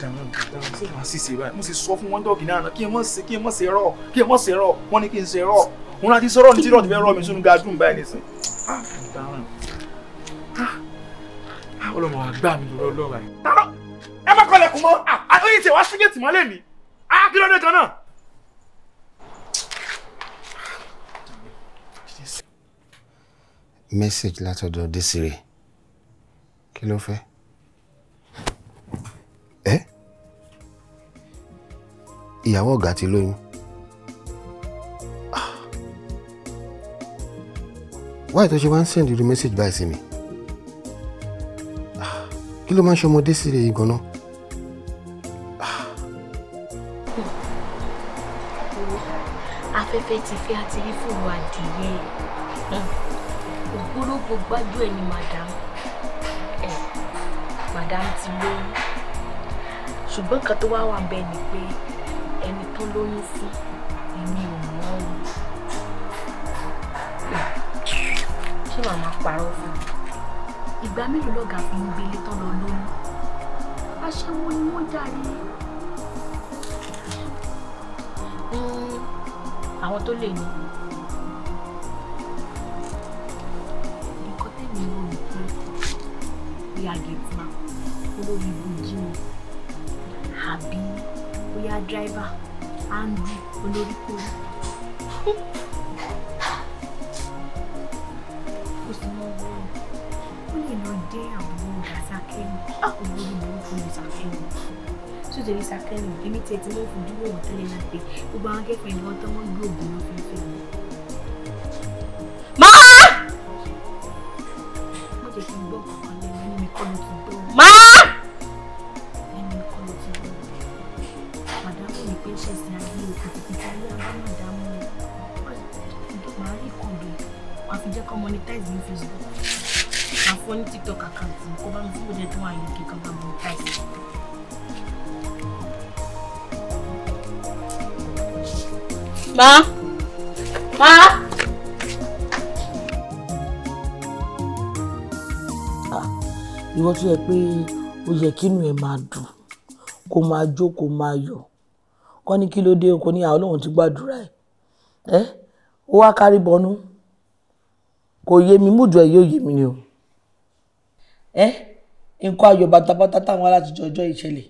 Dáhùn sí wàá sì ṣe báyìí. Mo sì sọ fún wọn dọ́ọ̀kì náà kí n mọ̀ ṣe rọ̀ kí n mọ̀ ṣe rọ̀ wọ́n ní kí n ṣe rọ̀. Wọ́n láti sọ̀rọ̀ ní tírọ̀ ti fẹ́ rọ̀ mi sínú gadrúmù báyìí nísìn. Ọlọ́mọ wa gbá mi lórí ọlọ́run ẹ̀. Tálọ́ ẹ má kọlẹ̀kùn mọ́ àtúnyìn tí wàá ṣígẹ̀tì mọ́lẹ̀ mi kí ló dé gan náà. Message látọ̀dọ̀ Desire, kí ló fẹ́? Ẹ́ ìyàwó ọ̀gá ti lóyún. Wáyé tó ṣe wá ń send irú message báyìí sí mi? Kí ló máa ń ṣe ọmọdé sí rèé gan-an? Afẹ́fẹ́ ti fẹ́ àti rí fòrò adìyẹ. Ògbólógbò gbájú ẹ̀ ni madam. Madam ti lóyún. Ṣùgbọ́n nǹkan tó wá wà bẹ́ẹ̀ ni pé ẹni tó lóyún fún èmi ò mọ̀ ọ́. Ṣé màmá parọ́ fún mi? Ìgbà mélòó lọ́gàá fi ń gbélé tán lọ lóyún? Aṣẹ́wó ni wọ́n jàre. Àwọn tó lè ní. Nǹkan tẹ̀mí rò ní pé bóyá gẹ̀tìmá olórí ibùjí ni àbí bóyá dráìvà Andrew olórí kóró. Ó sì mọ wọ́n. Ó lè lọ dé àbúrò ọ̀gá Sákẹ́mi. Olórí burúkú ni Sákẹ́mi. Sójúrí Sákẹ́mi, èmi tiẹ̀ tí mo fojú wò wọ́n tẹ́lẹ̀ náà pé gbogbo àwọn akẹ́kọ̀ọ́ ìwọ́n tó wọ́n gbé ògùn ló fi ń fẹ́ wọn. Máa! Mo jẹ́ kí n gbọ́ kankan lẹ́nu, ẹnu mi kọ́ ló ti gbọ́. Máa! Ẹnu mi kọ́ ló ti gbọ́. Màdámù mi pé ṣẹ̀sìn ayé òkùnkùn ayé àbá màdámù màá rí kọ̀ọ̀dù. Wàá fi jẹ́ kọ́ monetize ní Facebook. Màá fọ́ ní TikTok account kó bá mi fún òde tó wà yìí kí kan bá monetize. Ma! Ma! Ìwọ tó yẹ pé ó yẹ kínú ẹ máa dùn kó máa jó kó máa yọ̀ kọ́ ní kí ló dé kó ní àwọn Ọlọ́run ti gbàdúrà ẹ̀ ẹ́ ó wá kárí bọnú kò yé mi mújọ ẹ̀ yóò yé mi ni o ẹ́ nǹkan ayọ̀ bàtàbàtà táwọn alátijọ́ ọjọ́ ìṣẹ̀lẹ̀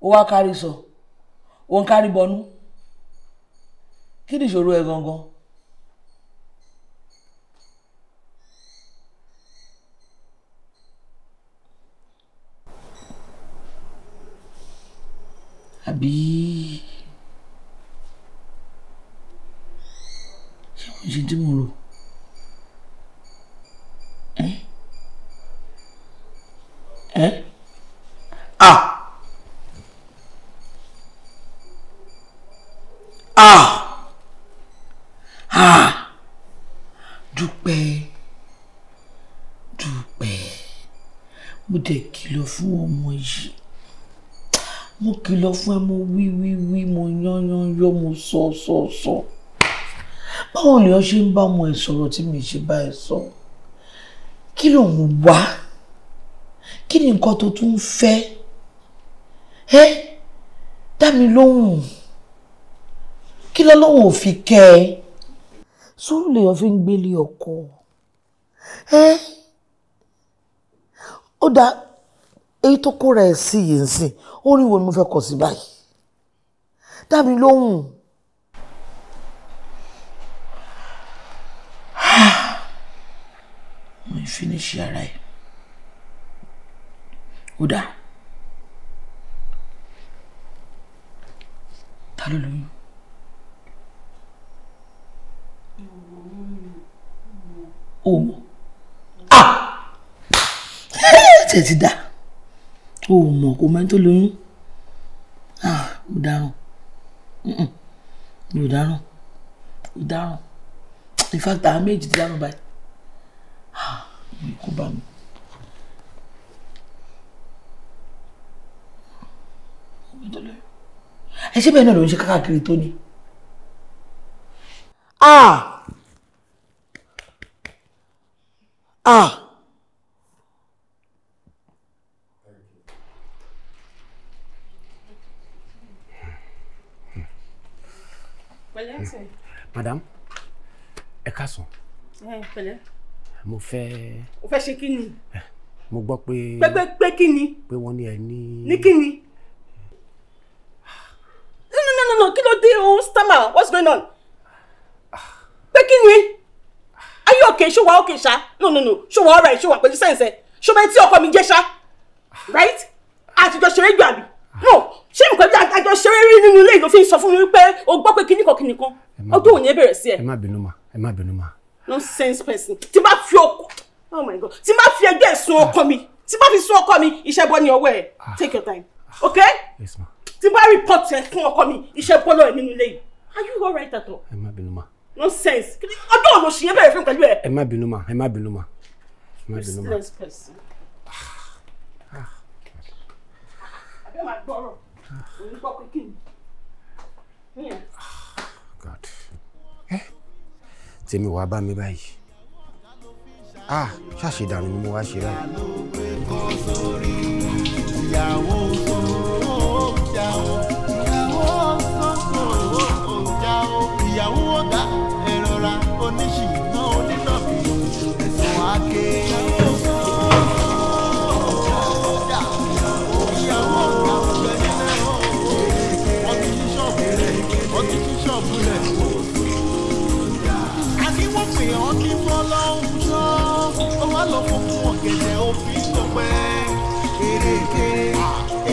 ó wá kárí sọ ó ń kárí bọnú. Kí ni ìṣòro ẹ gangan? Àbí ṣé mo ṣe tí mo rò? Ẹ́ ẹ́ ah ah. Ah! Dúpẹ́, Dúpẹ́, mo dẹ̀ kìlọ̀ fún ọmọ yìí, mo kìlọ̀ fún ẹ, mo wí wí wí, mo yán yán yán, mo sọ sọ sọ. Báwo lè ọ ṣe ń bá ọmọ ẹ sọ̀rọ̀ tí mi ṣe bá ẹ sọ? Kí ló ń wá? Kí ni nǹkan tó tún ń fẹ́? Ẹ́ dá mi lóhùn. Kí lọ́lọ́hùn ò fi kẹ́ ẹ? Sùúrù lèèyàn fi ń gbélé ọkọ ẹ. Ó dá èyí tó kóra ẹ sí yìí nsìn, ó ní wo ni mo fẹ́ kọ sí báyìí? Dá mi lóhùn. Mo ń finish ara ẹ. Ó dá ta ló lóyún? O mọ̀. Ah! Tẹ̀ ti dá. O mọ̀ kò mẹ́ni tó lóyún. Ah! Mo dáràn. Mi ò dáràn. Mo dáràn. In fact, àwọn méjì ti dáràn báyìí. Ah! Kó bá mi. Ẹ ṣé bẹ́ẹ̀ náà ló ń ṣe káàkiri tó ní. Ah! Ah! Madam, ẹ káàsán. Ẹ pẹ̀lẹ́. Mo fẹ́. O fẹ́ ṣe kí ni? Mo gbọ́ pé. Pé kí ni? Pé wọ́n ní ẹ ní. Ní kí ni? No, kí ló dé o stammer? What's going on? Pé kí ni? Are you okay? Ṣé wà okay ṣá? No. Ṣé wà alright? Ṣé wà pẹ̀lú sẹ́ǹsẹ̀? Ṣé bẹ́ẹ̀ tí ọkọ mi jẹ́ ṣá? Right? Àtijọ́ ṣeré jù àbí? No, ṣé nǹkan bí àjọ ṣeré rí nínú ilé ìlú fi ń sọ fún mi wípé o gbọ́ pé kíníkan kíníkan ọdún òní ẹ bẹ̀rẹ̀ sí ẹ. Ẹ má bínú mà, ẹ má bínú mà. Nonsense person. Tí bá fi ọkọ, oh my God, tí bá fi ẹjọ́ ẹ̀sùn ọkọ mi, tí bá fi sún ọkọ mi, iṣẹ́ bọ́ ní ọwọ́ ẹ̀. Take your time, okay? Yes ma. Tí bá report ẹ fún ọkọ mi, iṣẹ́ bọ́ lọ́wọ́ ẹ̀ nínú ilé yìí. Are you alright at all? Ẹ má bínú mà. Nonsense. Ọdún òní oṣù yẹn bẹ̀rẹ̀ fún pẹ̀lú ẹ. Ẹ má bínú mà, ẹ má bínú mà. Ẹ má bínú mà. Useless person. God. Tèmi wàá bá mi báyìí. Ah, ṣàṣe ìdànù ni mo wá ṣe báyìí. Ìyàwó sọ́jà o, ìyàwó sọ́jà o, ìyàwó ọ̀gá ẹ̀rọra oníṣìná onítọ̀bí ẹ̀sùn àké. Àní wọ́n pè ọ́ ní fọlọ́hún ṣọ́, ó wá lọ fún ọ̀gẹ̀dẹ̀ òfin tọpẹ́. Ereke,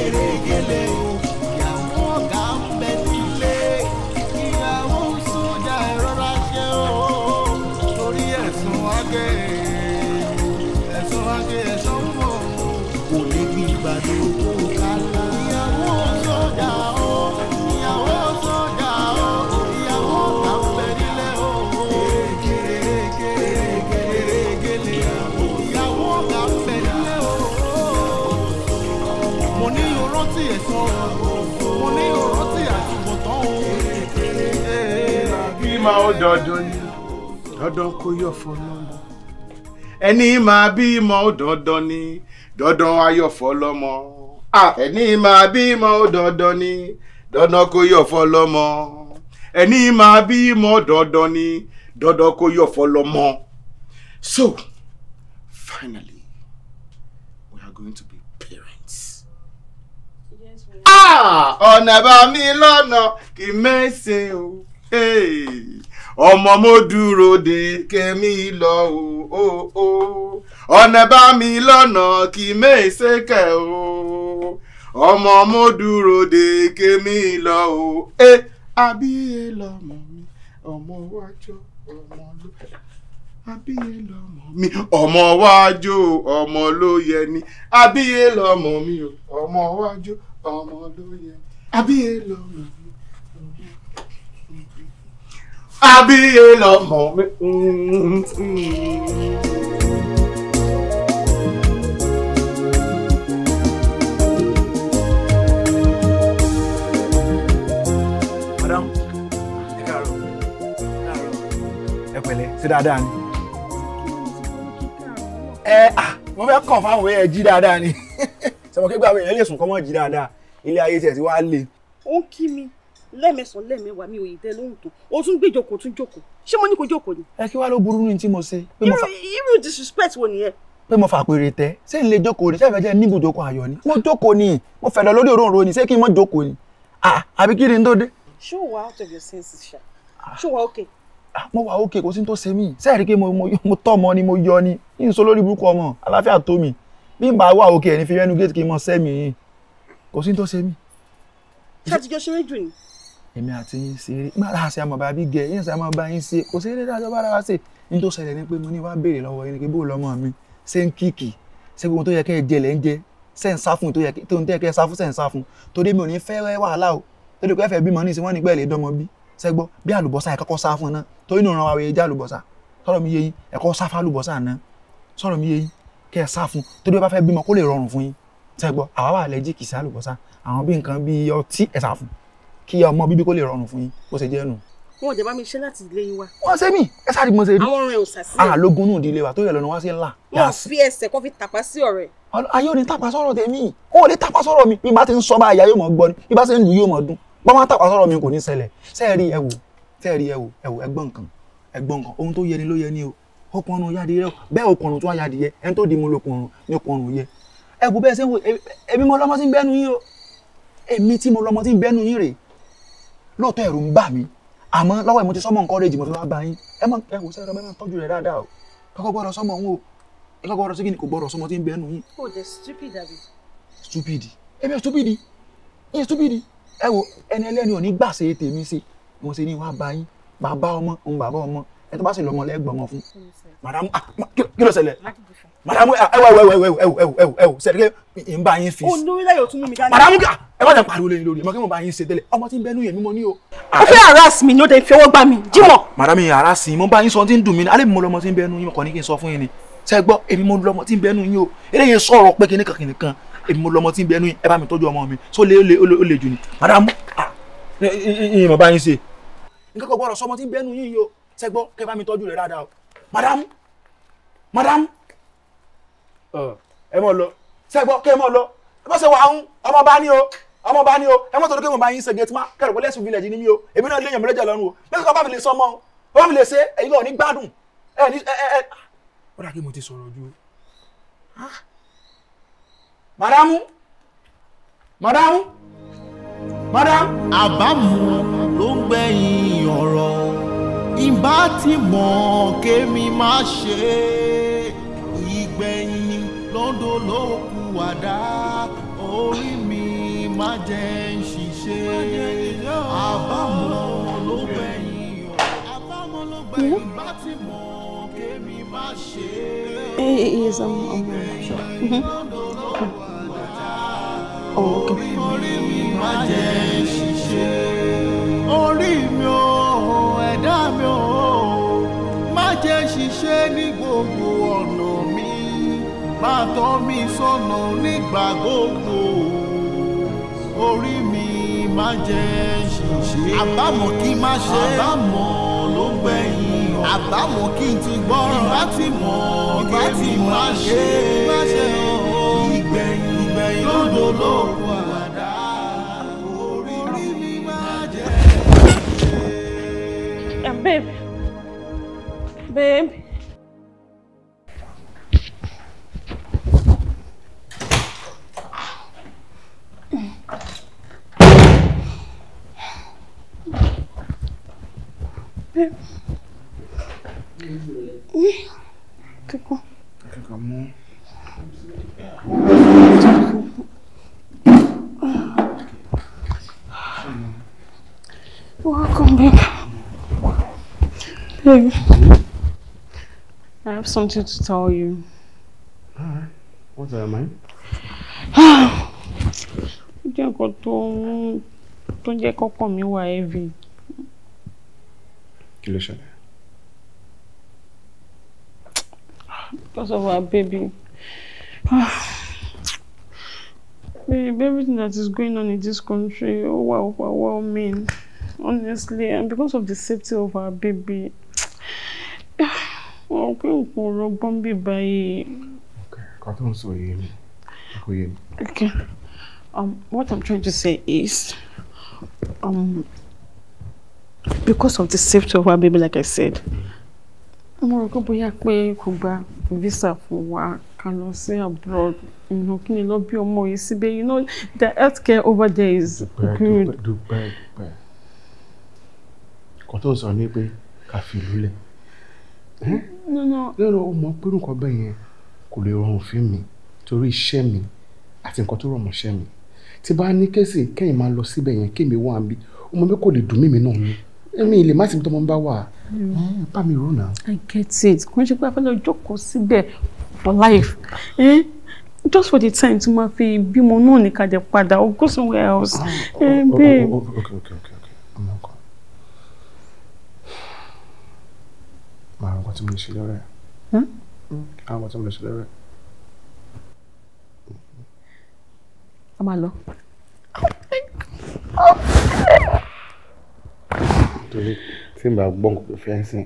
erekele o, ìyàwó ọ̀gá ń bẹ nílé, ìyàwó sójà ìrora ṣe o, torí ẹ̀sùn àgẹ̀, ẹ̀sùn àgẹ̀ ẹ̀sùn wọ̀, kò lè bí ìgbàdo kó kálá. Ìyàwó sójà o, ìyàwó sójà o, ìyàwó ọ̀gá ń bẹ nílé o, ereke, ereke, erekele o, ìyàwó ọ̀gá ń bẹ nílé o. Mo ní o rántí ẹ̀san o, mo ní o rántí àtúbọ̀tán o. Bí máa ó dandan ni, dandan kó yọ̀ fọlọ́mọ. Ẹni máa bímọ ó dandan ni, dandan ayọ̀ fọlọ́mọ. Ẹni máa bímọ ó dandan ni, dandan kó yọ̀ fọlọ́mọ. Ẹni máa bímọ dandan ni, dandan kó yọ̀ fọlọ́mọ. So, finally, we are going to be parents. Ah! Ọ̀nà bá mi lọ́nà kì í mẹ́sẹ̀ o. Ọmọ mo dúró de kẹ́mi lọ o. Ọ̀nà bá mi lọ́nà kì í mẹ́sẹ̀ kẹ́ o. Ọmọ mo dúró de kẹ́mi lọ o. Abíyé lọmọ mi, ọmọ wájú ọmọ ló. Abíyé lọmọ mi, ọmọ wájú ọmọ ló yẹ ni. Abíyé lọmọ mi o, ọmọ wájú ọmọ ló yẹ. Abíyé lọmọ mi. Abíyé lọmọ mi. Madam, ẹ káàárọ̀. Ẹ pẹ̀lẹ́, ṣé dáadáa ni? Ẹ mo fẹ́ kàn fáwọn ẹ jí dáadáa ni. Sọmọ kí gbàgbé èèyàn lè sùn kọ́ mọ́ jí dáadáa. Ilé ayé tiẹ̀ ti wá le. Ó ń kí mi lẹ́ẹ̀mẹsàn-án lẹ́ẹ̀mẹwàá mi ò yìí tẹ́ lóhùn tó. O tún gbé ìjókòó tún jókòó. Ṣé mo ní kó jókòó ni? Ẹ kí wá ló burú ní tí mo ṣe. Irú disrespect wo nìyẹn? Pé mo fàpèrè tẹ, ṣé n lè jókòó ni? Ṣé ìfẹ́ jẹ́ níbùjókòó ayọ̀ ni? Mo jókòó ni, mo fẹ̀dọ̀ lórí òróǹro ni, ṣé kí n mọ́ jókòó ni? Àbí kí ni n tó dé? Ṣé o wà out of your senses ṣá? Ṣé o wà okay? Mo wà okay, kò sí tó ṣe mí. Ṣé ẹ rí pé mo tọ́ ọmọ ni mo yọ ni? N sọ lórí burúkú ọmọ, àlàáfíà tó mi. Bí n bá wà okay ẹni fi ẹnu gate kí n mọ sẹ́ mi yìí. Kò sí tó ṣe mí. Ṣé àtijọ́ ṣeré jù ni? Èmi àti yín ṣeré, má láà ṣe àmọ̀ bá bí gẹ̀, yín ṣe àmọ̀ bá yín ṣe, kò ṣeré dájọ́ bára wa ṣe. Ní tó ṣẹlẹ̀ ni pé mo ní wá béèrè lọ́wọ́ yín ni pé bó lọ́mọ mi ṣé ń kíkì, ṣé gbogbo tó yẹ kẹ́ ẹ jẹ lẹ́ ń jẹ, ṣé ń sá fún tó yẹ kẹ́ ẹ sá fún ṣé ń sá fún. Torí mi ò ní fẹ́ wàhálà o, torí pé ẹ fẹ́ bímọ ní ìsìn wọ́n ní pẹ́ lè dánmọ bí. Ṣé gbọ́ bí àlùbọ́sà ẹ kọ́kọ́ sá fún náà, torí inú ìran wa wẹ̀ jẹ́ àlùbọ́sà. Sọ̀rọ̀ mi yé yín, ẹ kọ́ sá fún àlùbọ́sà náà. Sọ̀rọ̀ mi yé yín. Kẹ́ ẹ sá fún torí ó bá fẹ́ bímọ kó lè rọrùn fún yín. Ṣé gbọ́, àwa wà lẹ́jì sí àlùbọ́sà, àwọn bí nǹkan bí ọtí ẹ sá fún kí ọmọ bíbí kó lè rọrùn fún yín bó ṣe jẹ́ nù. Wọn ò jẹ́ bá mi ṣe láti ilé yín wá. Wọ́n ṣe mí, ẹ sáré mo ṣe rí. Àwọn ọ̀rẹ́ ò sà sí. Àlógún nù ìdílé wa tó yẹ lọ́nà wá sí ńlá. Wọn ò fi ẹsẹ̀ kó fi tàpá sí ọ̀rẹ́. Ayé ò ní tàpá sọ̀rọ̀ tèmi, ó lè tàpá sọ̀rọ̀ mi, bí bá ti ń sọ báyìí ayé ò mọ̀ gbọ́ ni, bí bá ṣe ń lù yóò mọ̀ dún. Bá wọn tàpá sọ̀rọ̀ mi kò ní ṣẹlẹ̀. Sẹ́ẹ̀rí ẹ wò, sẹ́ẹ̀rí ẹ wò, ẹ wò ẹgbọ́n nǹkan, ẹgbọ́n nǹkan, ohun tó yẹ ni ló yẹ ni o. Ó pọnrun yáde rẹ, bẹ́ẹ̀ ó pọnrun tó wá yáde yẹ, ẹni tó di mu ló pọnrun ní pọnrun yẹ. Ẹ wò bẹ́ẹ̀ ṣe ń wo, èmi mo lọ́mọ tí ń bẹ́nu yín o. Èmi tí mo lọ́mọ tí ń bẹ́nu yín rèé. Lóòótọ́ ẹ̀rù ń bà mí, àmọ́ lọ́wọ́ mo ti sọ́mọ encourage mo fi wá bá yín. Ẹ má ẹ wò sẹ́rọ mẹ́ta tọ́jú rẹ̀ dáadáa o. Kọ́kọ́ gbọ́dọ̀ sọ́mọ òun o. Ẹ kọ́kọ́ gbọ́dọ̀ sí kí ni kò gbọ́dọ̀ sọ́mọ tí ń bẹ́nu yín. O dẹ̀ stupid àbí? Stupid. Èmi ò stupid. Yín stupid. Ẹ wo ẹni ẹlẹ́ni ò ní gbà ṣe tèmi ṣe. Mo ṣe ní wá bá yín. Bàbá ọmọ òun bàbá ọmọ. Ẹ tó bá sì lọ́mọ lẹ́gbọ̀n ọmọ fún. Madam, kí ló ṣẹlẹ̀? Madam, ẹ wò ẹ wò ẹ wò ẹ wò ẹ wò ẹ wò ṣẹlẹ̀ kí n bá yín fi. Olórí láyò tún mú mi dání. Madam, ẹ má jẹ́ pariwo lẹ́yìn lórí, ẹ mọ̀ kí mo bá yín ṣe tẹ́lẹ̀. Ọmọ tí ń bẹ́nu yẹn mímọ́ ní o. Ó fẹ́ harass mi ni ó dẹ̀ fi ọwọ́ gbá mi. Jímọ̀. Madam, yẹn harass yín, mo bá yín sọ tí ń dùn mí ni. Alẹ́ mi mo lọ́mọ tí ń bẹ́nu yín, mo kàn ní kí n sọ fún yín ni. Ṣé gbọ́, èmi mo lọ́mọ tí ń bẹ́nu yín o. Eléyìí sọ̀rọ̀ pé kinní kan kinní kan. Èmi mo lọ́mọ tí ń bẹ́nu yín, ẹ bá mi tọ́jú ọmọ mi. Só lé ó lè jù ni. Madam, ìyẹn mo bá yín ṣe. Nǹkan kò gbọ́dọ̀ sọmọ tí ń bẹ́nu yín o. Ṣé gbọ́, kẹ́ bá mi tọ́jú rẹ̀ dáadáa o. Madam, madam, ẹ mọ̀ lọ. Ṣé gbọ́, kẹ́ mọ̀ lọ. Ẹ bá ṣe wà ń, ọmọ bá ní o, ọmọ bá ní o. Ẹ mọ̀ tó dókè mo bá yín ṣe gate ma, kẹ́rù pé lẹ́sùn village ni mí o. Èmi náà léèyàn mẹ́lẹ́jà lọ́rùn o. Bẹ́ẹ̀ kọ́ bá fi lè sọ ọmọ o, bá fi lè ṣe, ẹ̀yin náà ní gbádùn. Ẹ ní ẹ. Ó dà kí mo ti sọ̀rọ̀ ju. Madam, madam, madam. Àbámọ̀ ló ń gbẹ̀yìn ọ̀rọ̀. Ìbá ti mọ̀ kémi má ṣe ìgbẹ̀yìn lọ́dọ̀ ló kù àdá orí mi má jẹ́ ń ṣiṣẹ́ àbámọ̀ ló gbẹ̀yìn àbámọ̀ ló gbẹ̀yìn ìbá ti mọ̀ kémi má ṣe. Yes, I'm sure. Oh, okay. Orí mi má jẹ́ ń ṣiṣẹ́ orí mi ò ẹ̀dá mi ò má jẹ́ ṣiṣẹ́ ní gbogbo ọ̀nà mi má tọ́ mi sọ́nà nígbà gbogbo orí mi má jẹ́ ṣiṣẹ́. Àbámọ̀ kí má ṣe àbámọ̀ ló gbẹ̀yìn ọ̀rọ̀ àbámọ̀ kí n ti gbọ́ràn ìbá ti mọ̀ ìbá ti má ṣe ìgbẹ̀yìn lódò ló kù àdá orí mi má jẹ́. Babe, babe. Babe. Kíkọ́. Kíkọ́ mú. Welcome, babe. Babe, I have something to tell you. Alright. What's that, man? Ó jẹ́ nǹkan tó ń jẹ́ kọ́kọ́ mi wà heavy. Kí ló ṣẹlẹ̀? Because of our baby. Babe, everything that is going on in this country, oh wow, overwhelming. Honestly, and because of the safety of our baby. Oh, okay, okay. What I'm trying to say is, because of the safety of our baby, like I said, mo rò pé bóyá pé kò gba visa fún wa ká lọ sí abroad, you know, kí ni lọ bí ọmọ yìí síbẹ̀, you know, the healthcare over there is good. Dúpẹ́ dúpẹ́. Nǹkan tó ń sọ ni pé ká fi ìlú lẹ̀. No, no. Lẹ́nu ó mọ pé nǹkan bẹ́ẹ̀ yẹn kò lè rọrùn fún mi torí iṣẹ́ mi àti nǹkan tó rọ̀ mọ́ iṣẹ́ mi. Tí bá ní kẹ́sì kẹ́yìn máa lọ síbẹ̀ yẹn kémi wà ń bí, ó mọ pé kò lè dùn mímí náà ni. Èmi lè má ti bí tọmọ bá wà. Bá mi rò náà. I get it. Kò ń ṣe pé a fẹ́ lọ jókòó síbẹ̀ for life. Just for the time tí máa fi bímọ náà ní ká jẹ padà or go somewhere else. Babe. Okay. Ọmọ nǹkan. Màá rò nǹkan tí mo lè ṣe lọ́rẹ̀. Àwọn nǹkan tí mo lè ṣe lọ́rẹ̀. A máa lọ. Torí tí n bá gbọ́ nǹkan tó fẹ́ sìn,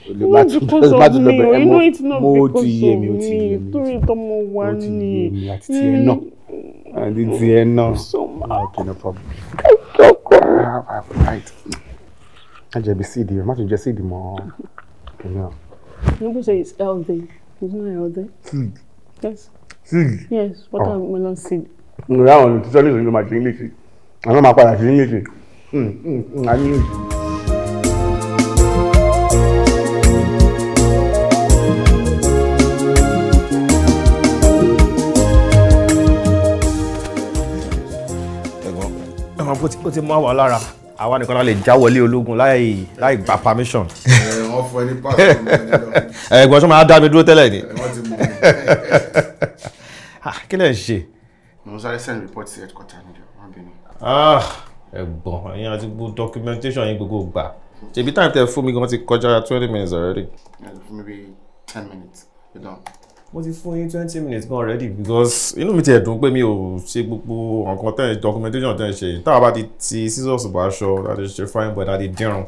Not because of me, you know it's not because ti yé of mi, ó ti yé me. Mi. Torí tọmọ wa Ó ti ni. yé mi àti tiẹ̀ náà. Àti tiẹ̀ náà. Okay, no problem. Ah, right. Má jẹ̀bi seed o, má tún jẹ seed mọ́. Kìnìún. People say it's healthy. It's not healthy. Seed. Yes. Seed. Yes, watermelon seed. Ǹjẹ́ àwọn olùtútọ́ ní ìṣòro máa ṣe ń léṣe? Àwọn máa padà ṣe ń léṣe. A ní ìṣe. Ẹ̀gbọ́n, ẹ̀wọ̀n ó ti mú àwa lára, àwa nìkan la lè já wọlé ológun láì láì gba permission. Wọ́n fún ẹ ní pass tó ń bẹ nílò. Ẹ̀gbọ́n, ṣé máa dá mi dúró tẹ́lẹ̀ ni? Wọ́n ti mú mi. Ah, kí lẹ̀ ń ṣe? Mo sáré send report sí headquarter níjọ, má bínú. Ah, ẹ̀gbọ́n, ẹ̀yin àti gbogbo documentation yín gbogbo gbà. Ṣebí time tẹ fún mi gan ti kọjá 20 minutes already. Yeah, fún mi bí 10 minutes. You done. Mo ti fún yín 20 minutes gan already because inú mi ti ẹ̀ dùn pé mi ò ṣe gbogbo nǹkan tẹ́ documentation tẹ́ ń ṣe. Táwa bá ti ti scissors bọ̀ aṣọ, láti ṣe fine boy, láti dírun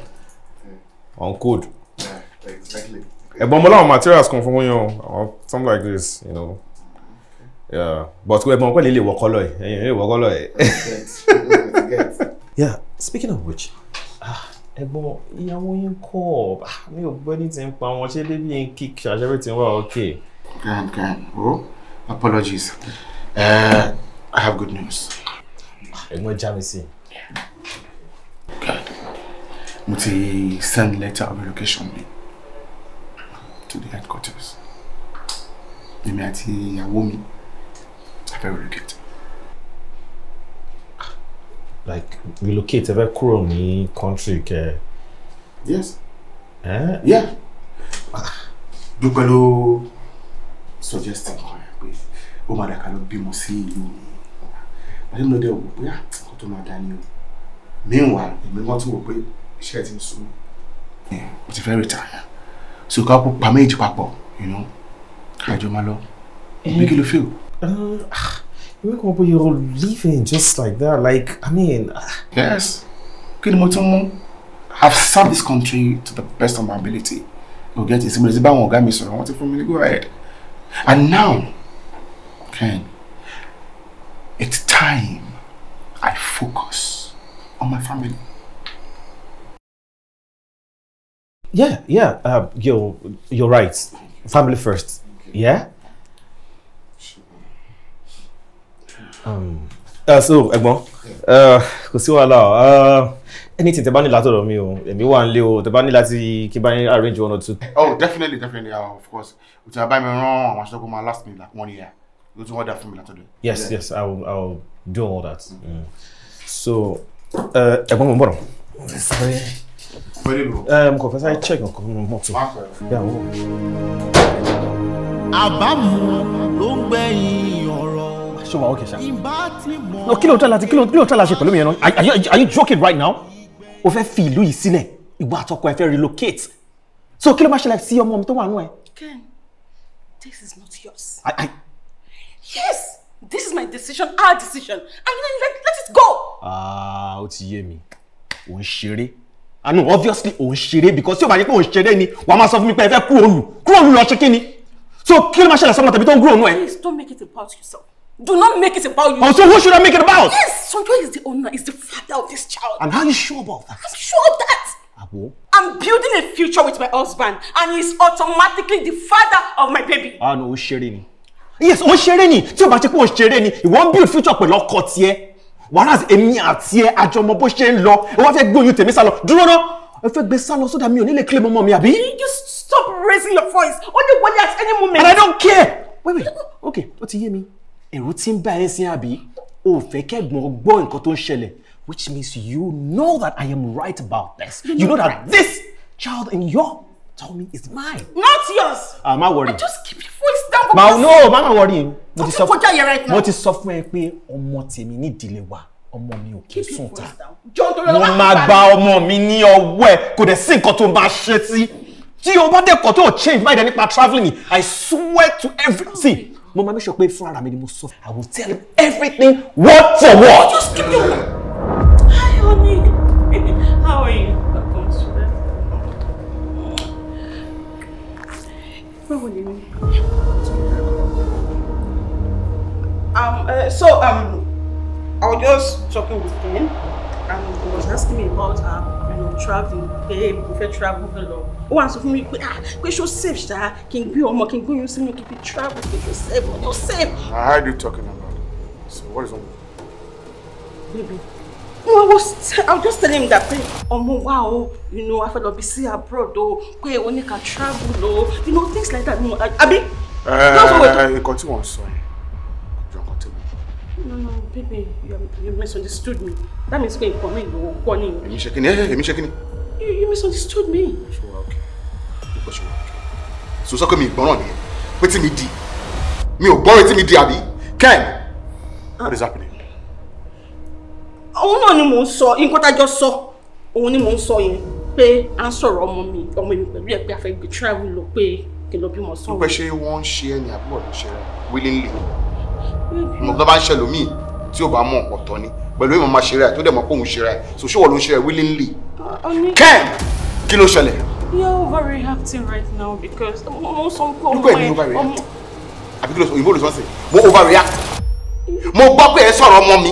on code. Yeah, exactly. Ẹ̀gbọ́n, mo láwọn materials kan fún yín o, àwọn something like this. Yeah, but ẹ̀gbọ́n pẹ̀lú ilé wọ colour ẹ̀, ẹ̀yin ilé wọ colour ẹ̀. Yeah, speaking of which, ah, ẹ̀gbọ́n, ìyàwó yín kọ́, ah, mi ò gbọ́ ní ti ń pa wọn, ṣé baby yín kick ṣe everything wà okay? Grand, grand. Oh, apologies. I have good news. Ẹ̀gbọ́n, já mi sí. Mo ti send letter of relocation mi to the headquarters. Èmi àti ìyàwó mi, a fẹ́ relocate. Like relocate, ẹ fẹ́ kúrò ní country kẹ? Yes. Eh? Yeah. Dúpẹ́ ló suggest nǹkan yẹn pé ó máa dàkà lọ bímọ sí ìlú mi. Bàtí mo lọ dé wò pé nǹkan tó máa dá ní o. Meanwhile, èmi wọ́n tún wò pé iṣẹ́ ti ń sú mi. Mo ti fẹ́ retire. So ká kó pa méjì papọ̀, kájọ máa lọ. Bí kí ló feel? Èmi kàn pé you're leaving just like that, like, I mean. Yes. Kí ni mo tún mú? I've served this country to the best of my ability. You get it? Mo lè ti bá àwọn ọ̀gá mi sọ̀rọ̀, wọ́n ti fún mi ní go ahead. And now, Ken, it's time I focus on my family. Yeah, you're right. Family first. Yeah? So, ẹ̀gbọ́n, kò sí wàhálà o. Anything tẹ́ bá ní látọ̀dọ̀ mi o, èmi wà nílé o, tẹ́ bá ní láti kí n bá yín arrange one or two. Oh, definitely, definitely, of course. O ti bá mi rán àwọn aṣọ kó máa last me like one year. O tún order fún mi látọ̀dọ̀. Yes, I will do all that. So, ẹ̀gbọ́n, mo ń bọ̀ náà. Sorry. Mo kàn fẹ́ sáré check nǹkan nínú mọ́tò. Yeah, mo ń bọ̀. Àbámọ̀ ló ń gbẹ̀yìn ọ̀rọ̀. Ṣé wàá okay ṣá? Ìbá ti mọ̀. No, kí ló try láti ṣe pẹ̀lú mi yẹn náà? Are you joking right now? O fẹ́ fi ìlú yìí sílẹ̀, ìwọ àtọkọ ẹ fẹ́ relocate. So kí ló máa ṣẹlẹ̀ sí ọmọ mi tó wà nú ẹ? Ken, this is not yours. I Yes, this is my decision, our decision. And you know, let it go. Ah, ó ti yé mi. Ò ń ṣeré. Ah no, obviously ò ń ṣeré because tí o bá yẹ pé ò ń ṣeré ni, wàá máa sọ fún mi pé ẹ fẹ́ kúrò lù. Kúrò lù lọ ṣe kí ni? So kí ló máa ṣẹlẹ̀ sọ́mọ tẹ̀mí tó ń kúrò nù ẹ? Please don't make it about yourself. Do not make it about you. Oh, so who should I make it about? Yes, Sonjo is the owner, is the father of this child. And how are you sure about that? I'm sure of that. Àbò. I'm building a future with my husband, and he's automatically the father of my baby. Ah no, ó ń ṣeré ni. Yes, ó ń ṣeré ni. Tí o bá ṣe pé ó ń ṣeré ni, ìwọ ń build future pẹ̀lú ọkọ tiẹ̀. Whereas èmi àti ẹ àjọmọ bó ṣe ń lọ, ẹ wá fẹ́ gbé oyún tèmi sálọ. Dúró ná, ẹ fẹ́ gbé sálọ sódà mi ò ní lè claim ọmọ mi, àbí? You stop raising your voice. Only one at any moment. And I don't care. Wait, wait. Okay, ó ti yé mi. Ẹ̀rù tí ń bá ẹ sin, àbí? O ò fẹ́ kẹ́gbọ́n gbọ́ nǹkan tó ń ṣẹlẹ̀, which means you know that I am right about this. You know that this child in your tummy is mine. Not yours. Ah, má worry. Just keep your voice down. Ma no, má worry. Mo ti sọ kọjá yẹn right now. Mo ti sọ fún ẹ pé ọmọ tèmi nídìílé wa, ọmọ mi ò kí sùn ta. John, torí Mo máa gba ọmọ mi ní ọwọ́ ẹ, kò dẹ̀ sí nǹkan tó máa ṣe sí. Tí o bá dẹ̀ kọ̀ tó change mind ẹ nípa travelling, I swear to every see, Mo máa make sure pé fúnra mi ni mo sọ. I will tell him everything word for word. Just keep your. Hi, honey. How are you? Welcome to that. Báwo ni mi? I was just talking with him, and he was asking me about traveling. Pé mo fẹ́ travel lọ. Ó wá sọ fún mi pé ah, pé ṣó safe ṣá, kí n gbé ọmọ, kí n gbóyún sínú, kí n fi travel, pé ṣó safe, ó safe. I heard you talking about it. So what is wrong with you? Baby, no, I was just telling him that pé ọmọ wa o, a fẹ́ lọ bí sí abroad o, pé o ní ká travel o, things like that. No, àbí? Nǹkan tí wọ́n sọ yẹn. No, baby, you misunderstood me. That means pé nǹkan mi ló gbọ́ ni. Èmi ṣe kíni? Èmi ṣe kíni? You misunderstood me. Ṣé wàá okay? Nípa ṣe wàá okay? So sọ pé mi ìgbọ́ràn nìyẹn. Pé tí mi di. Mi ò gbọ́ràn tí mi di àbí? Ken, what is happening? Òun náà ni mò ń sọ, nǹkan tá a jọ sọ, òun ni mò ń sọ yẹn. Pé à ń sọ̀rọ̀ ọmọ mi pẹ̀lú ẹ̀ pé a fẹ́ gbé travel lọ pé kí n lọ bímọ sọ́run. Dúpẹ́ ṣé wọ́n ń ṣe ẹni àbúrò ló ṣe rẹ̀ willingly. Mo tó bá ń ṣe lómi tí ò bá mọ̀ ọ̀tọ̀ ni pẹ̀lú ìmọ̀ máa ṣe rẹ̀ tó dẹ̀ mọ̀ pé òun ṣe rẹ̀ so ṣé wọ́n ló ń ṣe rẹ̀ willingly. Ken, kí ló ṣẹlẹ̀? You're overreacting right now because mo sọ pé ọmọ ẹ. Dúpẹ́ mi overreact. Àbí kí ló sọ òyìnbó ló sọ sí? Mo overreact. Mo gbọ́ pé ẹ sọ̀rọ̀ ọmọ mi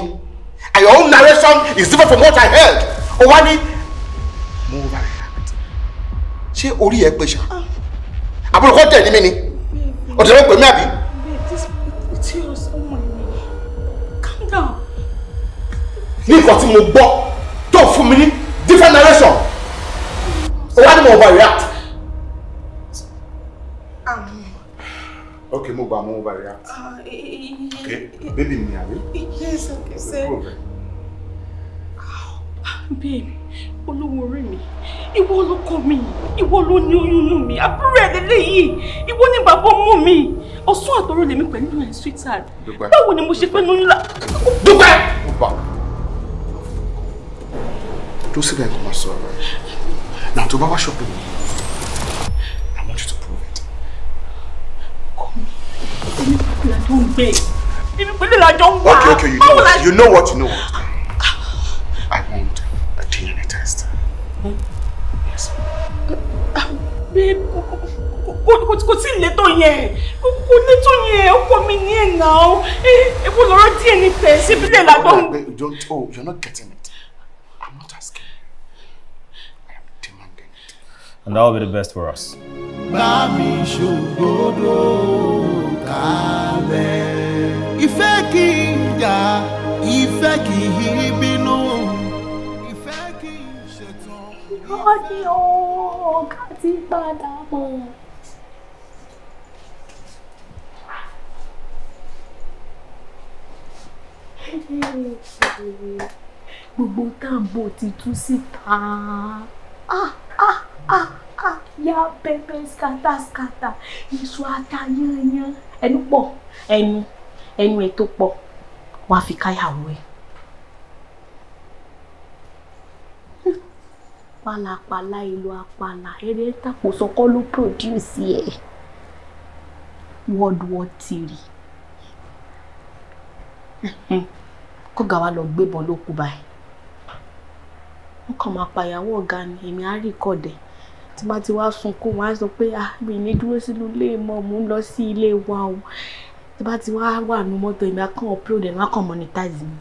and your own narration is different from what I heard. O wá ní mo overreact. Ṣé orí ẹ pé ṣá? Àbúrò kọ́ tẹ̀ ní mi ni. Ọ̀tẹ̀ ló pè mí àbí? Ní nǹkan tí mo gbọ́ tó fún mi ní different narration ó wá ní mo overreact. Okay, mo gbà mo overreact. Okay, baby mi àbí? Yes, okay, sir. Babe, olówó orí mi, ìwọ ló kọ́ mi, ìwọ ló ní oyún inú mi, àbúrò ẹ̀ lélẹ́yìí, ìwọ ní bàbá ọmọ mi, ọ̀sán àtọ̀rọ̀ lèmi pẹ̀lú ẹ̀ sweetheart. Báwo ni mo ṣe fẹ́ lóyún lá? Dúpẹ́! Mo gbà. Tó síbẹ̀ kò máa sọ̀rọ̀ rẹ̀. Now tó bá wá ṣọ́pù mi, I want you to prove it. Kọ́ mi, èmi pẹ̀lú àjọ ń gbé, èmi pẹ̀lú àjọ ń wá. Okay, you know what, you know what. I want a DNA test. Yes. Babe, kò tí ì létò yẹn, kò létò yẹn, ọkọ mi ní ẹ̀ náà, ewu lọ́rọ̀ DNA test, ìbílẹ̀ làjọ ń gbé. Don't, oh, you're not getting it. I'm not asking. I am demanding it. And that will be the best for us. Bá mi ṣòdodo kalẹ̀. Ìfẹ́ kì í jà, ìfẹ́ kì í bínú, ìfẹ́ kì í ṣetán. Irọ́ ni o, ọ̀gá ti padà bọ̀. Gbogbo táǹbò ti tú síta. Ah ah ah ah, ya pẹpẹ skata skata, iṣu ata yányán, ẹnu pọ̀, ẹnu ẹnu ẹ tó pọ̀, wàá fi káyàwó ẹ. Pálapàla ìlú apàlà, eré tàpò sọkọ́ ló produce ẹ̀. World War III. Kọ́gà wa lọ gbébọn ló kú báyìí. Wọ́n kàn máa pàyàwó ọ̀gá ni, èmi á rìkọ̀dẹ̀. Tí bá ti wá sunkún, wọ́n á sọ pé ah, mi ní dúró sínú ilé mọ́, mò ń lọ sí ilé wa o. Tí bá ti wá wà nínú mọ́tò, èmi á kàn upload ẹ̀, wọ́n á kàn monetize mi.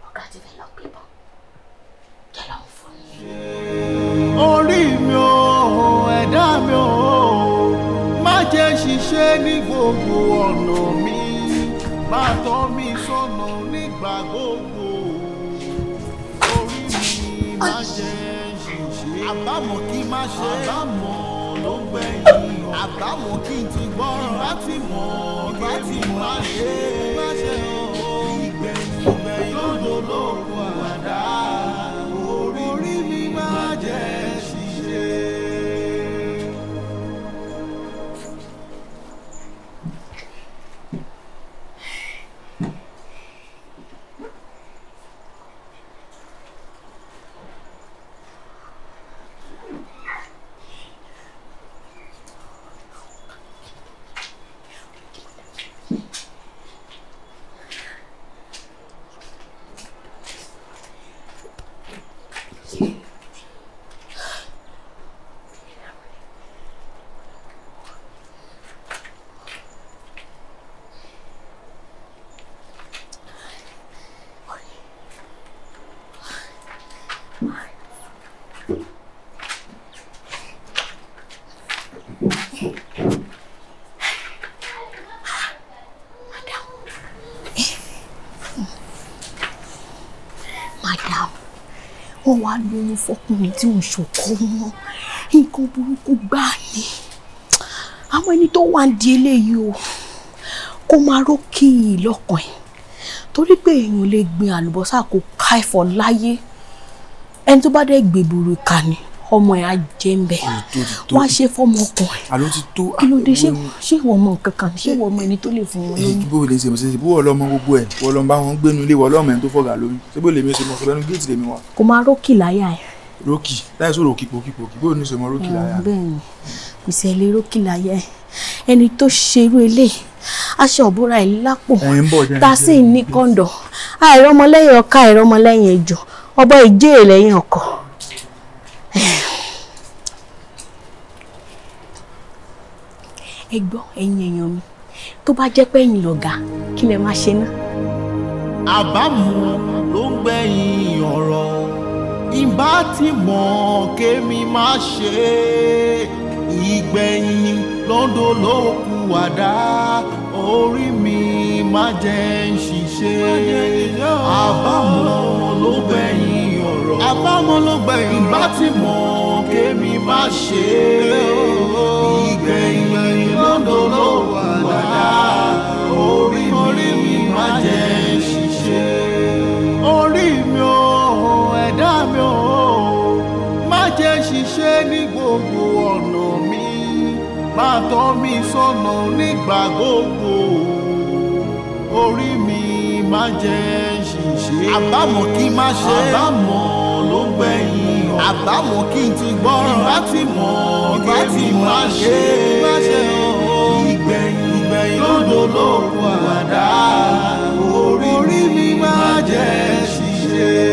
Ọ̀gá ti fẹ́ lọ gbébọn. Jẹ́ lọ fún mi. Orí mi ò, ẹ̀dá mi ò, má jẹ́ ṣiṣẹ́ ní gbogbo ọ̀nà mi, má tọ́ mi sọ́nà nígbà gbogbo. Orí mi má jẹ́ ṣiṣẹ́, àbámọ̀ kí má ṣe, àbámọ̀ ló ń gbẹ̀yìn, àbámọ̀ kí n ti gbọ́ràn, ìbá ti mọ̀, ìbá ti má ṣe, má ṣe o, ìgbẹ̀yìn ìgbẹ̀yìn lódò lóko àdá. Orí mi má jẹ́ ṣiṣẹ́. Madam, wọ́n wá lóyún fọkùnrin tí òun ṣòkó wọn, nǹkan burúkú gbáà ni. Àwọn ẹni tó wà ń di eléyìí o, kó máa rókì lọ́kàn ẹ̀, torí pé èèyàn lè gbin àlùbọ́sà kó ká ẹ̀fọ́ láyé. Ẹni tó bá dẹ̀ gbèbúrú ìkà ni ọmọ ẹ̀ á jẹ́ ń bẹ̀, wọ́n á ṣe fọmọkùnrin. Àló ti tó. Kí ló dé? Ṣé ìwọ ọmọ nǹkan kan? Ṣé ìwọ ọmọ ẹni tó lè fún wọn lóyún? Bó lè ṣe ṣe bó ọlọmọ gbogbo ẹ wọ́n lọ bá wọn gbénu ilé wọ́n lọ́mọ ẹni tó fọ̀gà lóyún, ṣé bó lè mi ṣe mọ̀ sọ lẹ́nu géètì lèmi wà. Kò máa rókì láyà ẹ̀. Rókì láì sọ̀rọ̀ òkì pòkì pòkì, bó ní ṣe mọ rókì láyà. Bẹ́ẹ̀ni, kò sí ẹlẹ́ rókì láyà ẹ̀. Ẹni tó ṣerú eléyìí aṣọ òbúra ẹ̀ lápò ta sí ní kọ́ńdọ̀, àìrọ́mọlẹ́yìn ọkà, àìrọ́mọlẹ́yìn ejò, ọba ìjéèrè lẹ́yìn ọkọ̀. Ẹ gbọ́ ẹ̀yin èèyàn mi, tó bá jẹ́ pé ẹ̀yin lọ̀gá, kí lẹ máa ṣe náà? Àbámọ̀ ló ń gbẹ̀yìn ọ̀rọ̀, ìbá ti mọ̀ kémi má ṣe, ìgbẹ̀yìn lọ́dọ̀ ló kù àdá, orí mi má jẹ́ ń ṣiṣẹ́. Àbámọ̀ ló gbẹ̀yìn ọ̀rọ̀, àbámọ̀ ló gbẹ̀yìn, ìbá ti mọ̀ kémi má ṣe, ìgbẹ̀yìn lọ́dọ̀ ló kù àdá, orí mi má jẹ́ ń ṣiṣẹ́. Orí mi ò, ẹ̀dá mi ò, má jẹ́ ṣiṣẹ́ ní gbogbo ọ̀nà mi, má tọ́ mi sọ́nà nígbà gbogbo, orí mi má jẹ́ ṣiṣẹ́. Àbámọ̀ kí n má ṣe, àbámọ̀ ló gbẹ̀yìn ọ̀rọ̀, àbámọ̀ kí n ti gbọ́ràn, ìbá ti mọ̀ kémi má ṣe, ìgbẹ̀yìn lọ́dọ̀ ló kù àdá, orí mi má jẹ́ ṣiṣẹ́.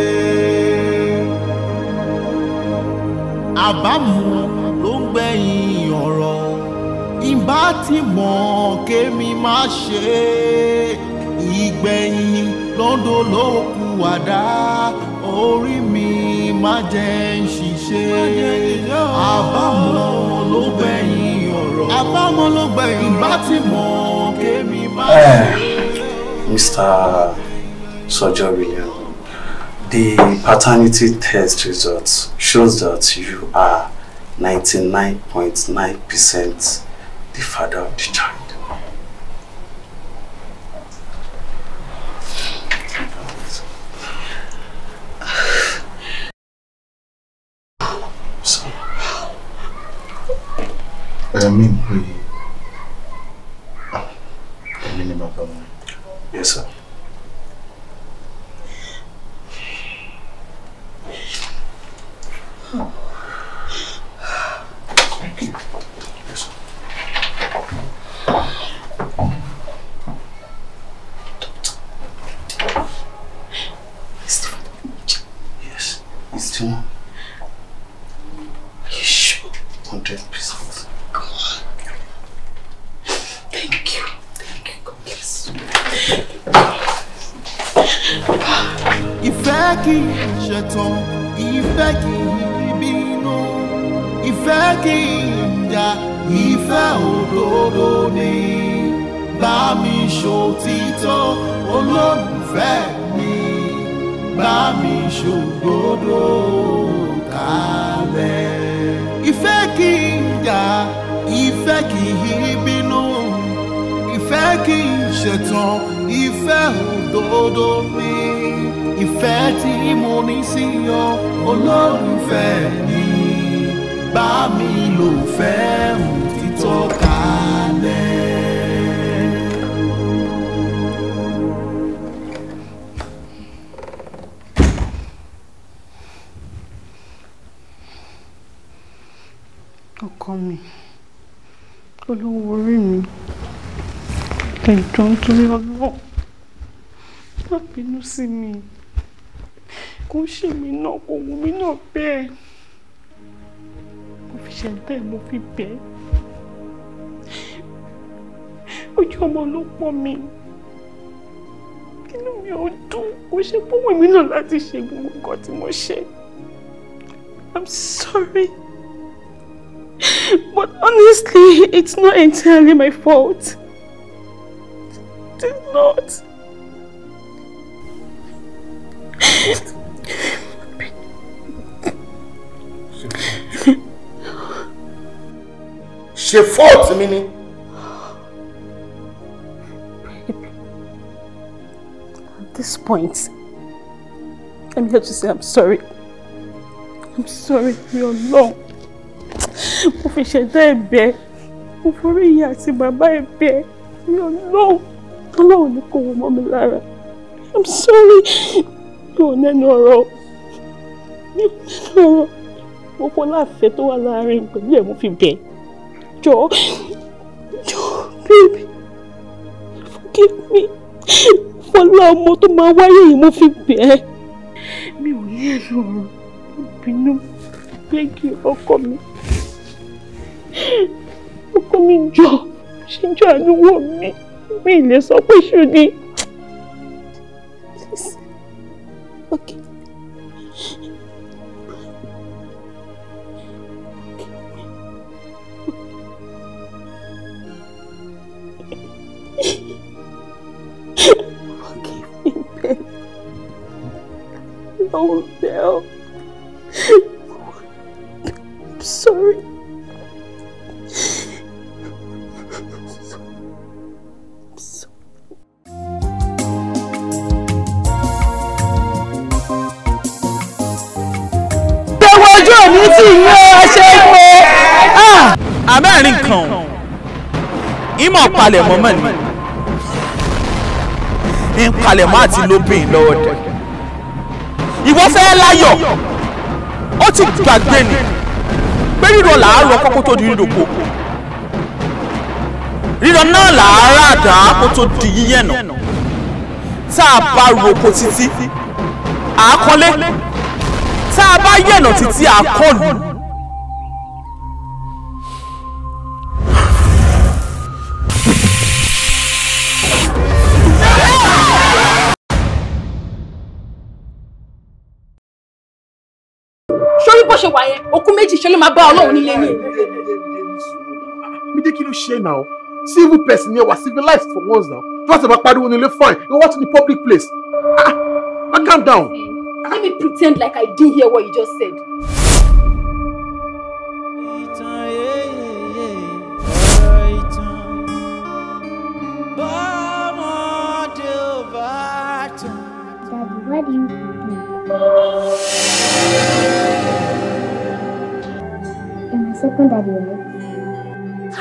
Àbámọ̀ ló ń gbẹ̀yìn ọ̀rọ̀, ìbá ti mọ̀ kémi má ṣe, ìgbẹ̀yìn lọ́dọ̀ ló kù àdá, orí mi má jẹ́ ń ṣiṣẹ́. Àbámọ̀ ló gbẹ̀yìn ọ̀rọ̀, àbámọ̀ ló gbẹ̀yìn, ìbá ti mọ̀ kémi má ṣe. Mr. Sojo William, the paternity test results shows that you are 99.9% the father of the child. So, I mean, yes, sir. Thank you. Yes, sir. Yes, it's the one. Are you sure? 100%. Come on. Thank you. Thank you. God bless you. Ìfẹ́ kì í ṣẹ̀tàn, ìfẹ́ kì í bínú, ìfẹ́ kì í jà, ìfẹ́ òdodo ni. Bá mi ṣòtítọ́ olólùfẹ́ mi, bá mi ṣòdodo kalẹ̀. Ìfẹ́ kì í jà, ìfẹ́ kì í bínú, ìfẹ́ kì í ṣẹ̀tàn, ìfẹ́ òdodo ni. Ìfẹ́ tí mo ní sí ọ olólùfẹ́ mi, bá mi lò fẹ́ òtítọ́ kalẹ̀. Ọkọ mi, olówó orí mi, ẹjọ́ nítorí Ọlọ́run, má bínú sí mi. Kò ṣe mí náà, kò wù mí náà bẹ́ẹ̀. Mo fi ṣẹ̀dá ẹ̀, mo fi bẹ́ẹ̀. Ojú ọmọ ló pọ̀ mi. Inú mi ò dùn, kò ṣe bọ́wọ́ mi náà láti ṣe gbogbo nǹkan tí mo ṣe. I'm sorry. But honestly, it's not entirely my fault. It is not. Ṣe fault mi ni. At this point, I'm here to say I'm sorry. I'm sorry, mi Ọlọ́run. Mo fi ṣẹ̀dá ẹ̀bẹ̀, mo forí ìyá àti bàbá ẹ̀bẹ̀, mi Ọlọ́run. Ọlọ́run ní kò wọ mọ́ mi lára. I'm sorry. Mi ò nẹ́nu ọ̀rọ̀. Mi ò nẹ́nu ọ̀rọ̀. Mo fọlá àfẹ́ tó wà láàárín pẹ̀lú ẹ̀ mo fi bẹ̀. Jọ̀ọ́, jọ̀ọ́, baby, forgive me. Fọlá ọmọ tó máa wáyé yìí mo fi bẹ̀ ẹ́. Mi ò ní ẹnu ọ̀rọ̀. Bínú, thank you, ọkọ mi. Ọkọ mi jọ, ṣe jọ àánú wò mí. Mi lè sọ pé ṣù ni. Please. Okay. Forgive me, babe. No, Belle. I'm sorry. I'm sorry. Ewu ojú òní tí ìyẹn ọṣẹ ìpè. Abẹ́rìn kan ìmọ̀ palẹ̀mọ́ mọ̀ ni ń palẹ̀mọ́ àti lóbìn lọ́wọ́ dẹ̀. Ìwọ fẹ́ láyọ̀, ó ti gbàgbé ni pé rírọ̀ làárọ̀ kọ́kọ́ tó di ríròkó, rírọ̀ náà làárọ̀ àdá kó tó di yíyẹ̀nà. Tá a bá roko títí àákọ́lé, tá a bá yẹ̀nà títí àákọ́lù. Sórí bó ṣe wà yẹn, òkú méjì ṣe ló máa bá Ọlọ́run nílé ní. Mídé, kí ló ṣe now? Civil person ni ẹ wà, civilized for once now. Tí wọ́n ti máa pariwo nílé fine, you want in the public place. Ah, ah, calm down. Let me pretend like I didn't hear what you just said. Daddy, why do you think? You're my second daddy, right?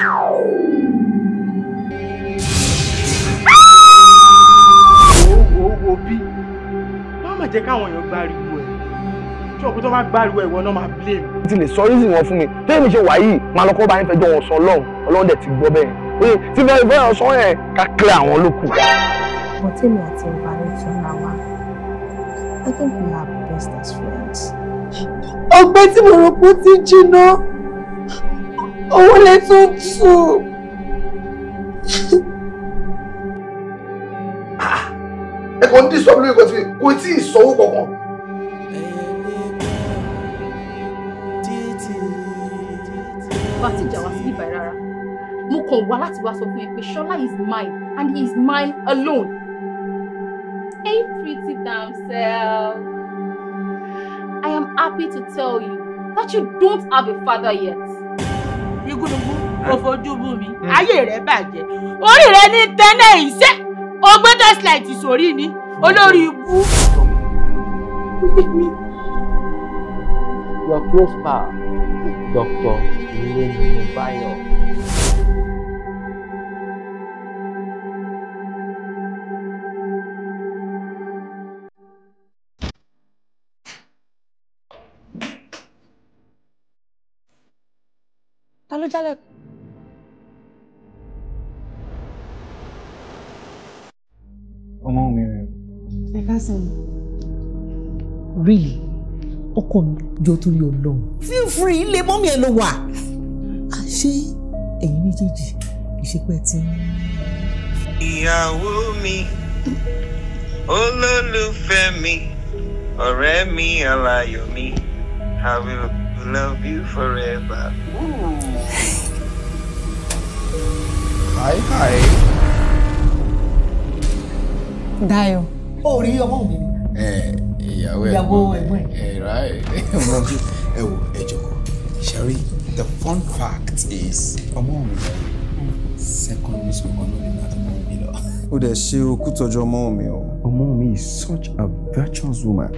Wo wo bí má má jẹ́ káwọn èèyàn gbáriwo ẹ̀ tí ọkùnrin tó bá gbáriwo ẹ̀ ìwọ náà máa blame. Ti lè sọ reason wọn fún mi tẹ́lẹ̀ mi ṣe wà yìí máa lọ kọ́ bá yín fẹjọ́ wọn sọ Ọlọ́run, Ọlọ́run dẹ̀ ti gbọ́ bẹ́ẹ̀ oye tí fẹ́ẹ́ fẹ́ẹ́ sọ yẹn ká clear àwọn lókù. But tèmi àti ọba ní túnra wa, I think we are best as friends. Ọgbẹ́ tí mo rò pé ó ti jiná, òun lè tún tù. Ẹ kàn ń disturb lórí nǹkan tí kò tí ì sanwó kankan. Bá ti jà wá sí ibà rárá, mo kàn wá láti wá sọ fún ẹ pé Ṣọlá is mine and he is mine alone. Hey pretty damsel, I am happy to tell you that you don't have a father yet. Igúnnugún kò fojú bú mi, ayé rẹ̀ bàjẹ́, orí rẹ̀ ní tẹ́lẹ̀ iṣẹ́ ọgbẹ́ torchlight sórí ni olórí ibú. Your close pal, Dr. Ilémibayo. Ta ló jálẹ̀? Ọmọ mi rẹ̀. Ẹ káàsán. Really? Ọkọ mi jọ torí Ọlọ́run. Feel free, ilé mọ́mí ẹ ló wà. Ṣé ẹ̀yin méjèèjì ìṣepẹ́ tí ń. Ìyàwó mi, olólùfẹ́ mi, ọ̀rẹ́ mi, aláyọ̀ mi, I will love you forever. Ooh. Hi, hi. Dayo. Ó rí ọmọ mi ni. Ìyàwó ẹ̀gbọ́n ẹ̀. Ẹ right. Ẹ wo, ẹ jókòó. Sherry, the fun fact is, ọmọ mi secondary school kan ló lè máa tó mọ́ mi lọ. Ó dẹ̀ ṣe okú tọ́jú ọmọ mi o. Ọmọ mi is such a virtuous woman.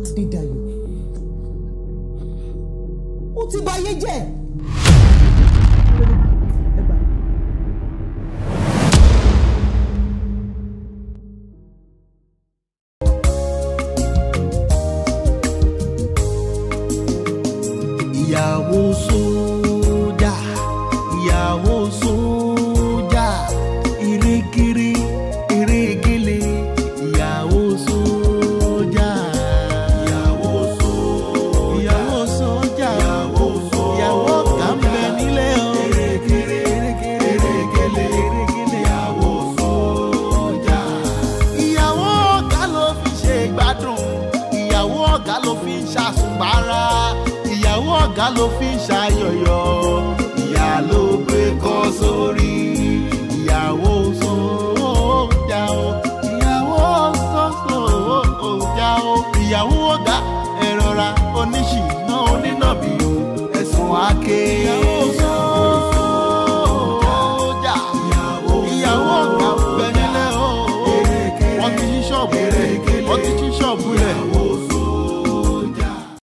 Adédayọ̀, ó ti bà ayé jẹ́. Ìyàwó sójà, ìyàwó sójà, ìrékéré, ìrégélé, ìyàwó sójà. Ìyàwó sójà, ìyàwó sójà, ìyàwó ọ̀gá ń bẹ nílé o. Ìrékéré, ìrégélé, ìyàwó sójà. Ìyàwó ọ̀gá ló fi ṣe gbádùn, ìyàwó ọ̀gá ló fi ń ṣàṣùpárá, ìyàwó ọ̀gá ló fi ń ṣàyọ̀yọ̀, ìyá ló gbé kọ́ sórí, ìyàwó sójà o, ìyàwó sójà o, ìyàwó ọ̀gá ẹ rọra oníṣìná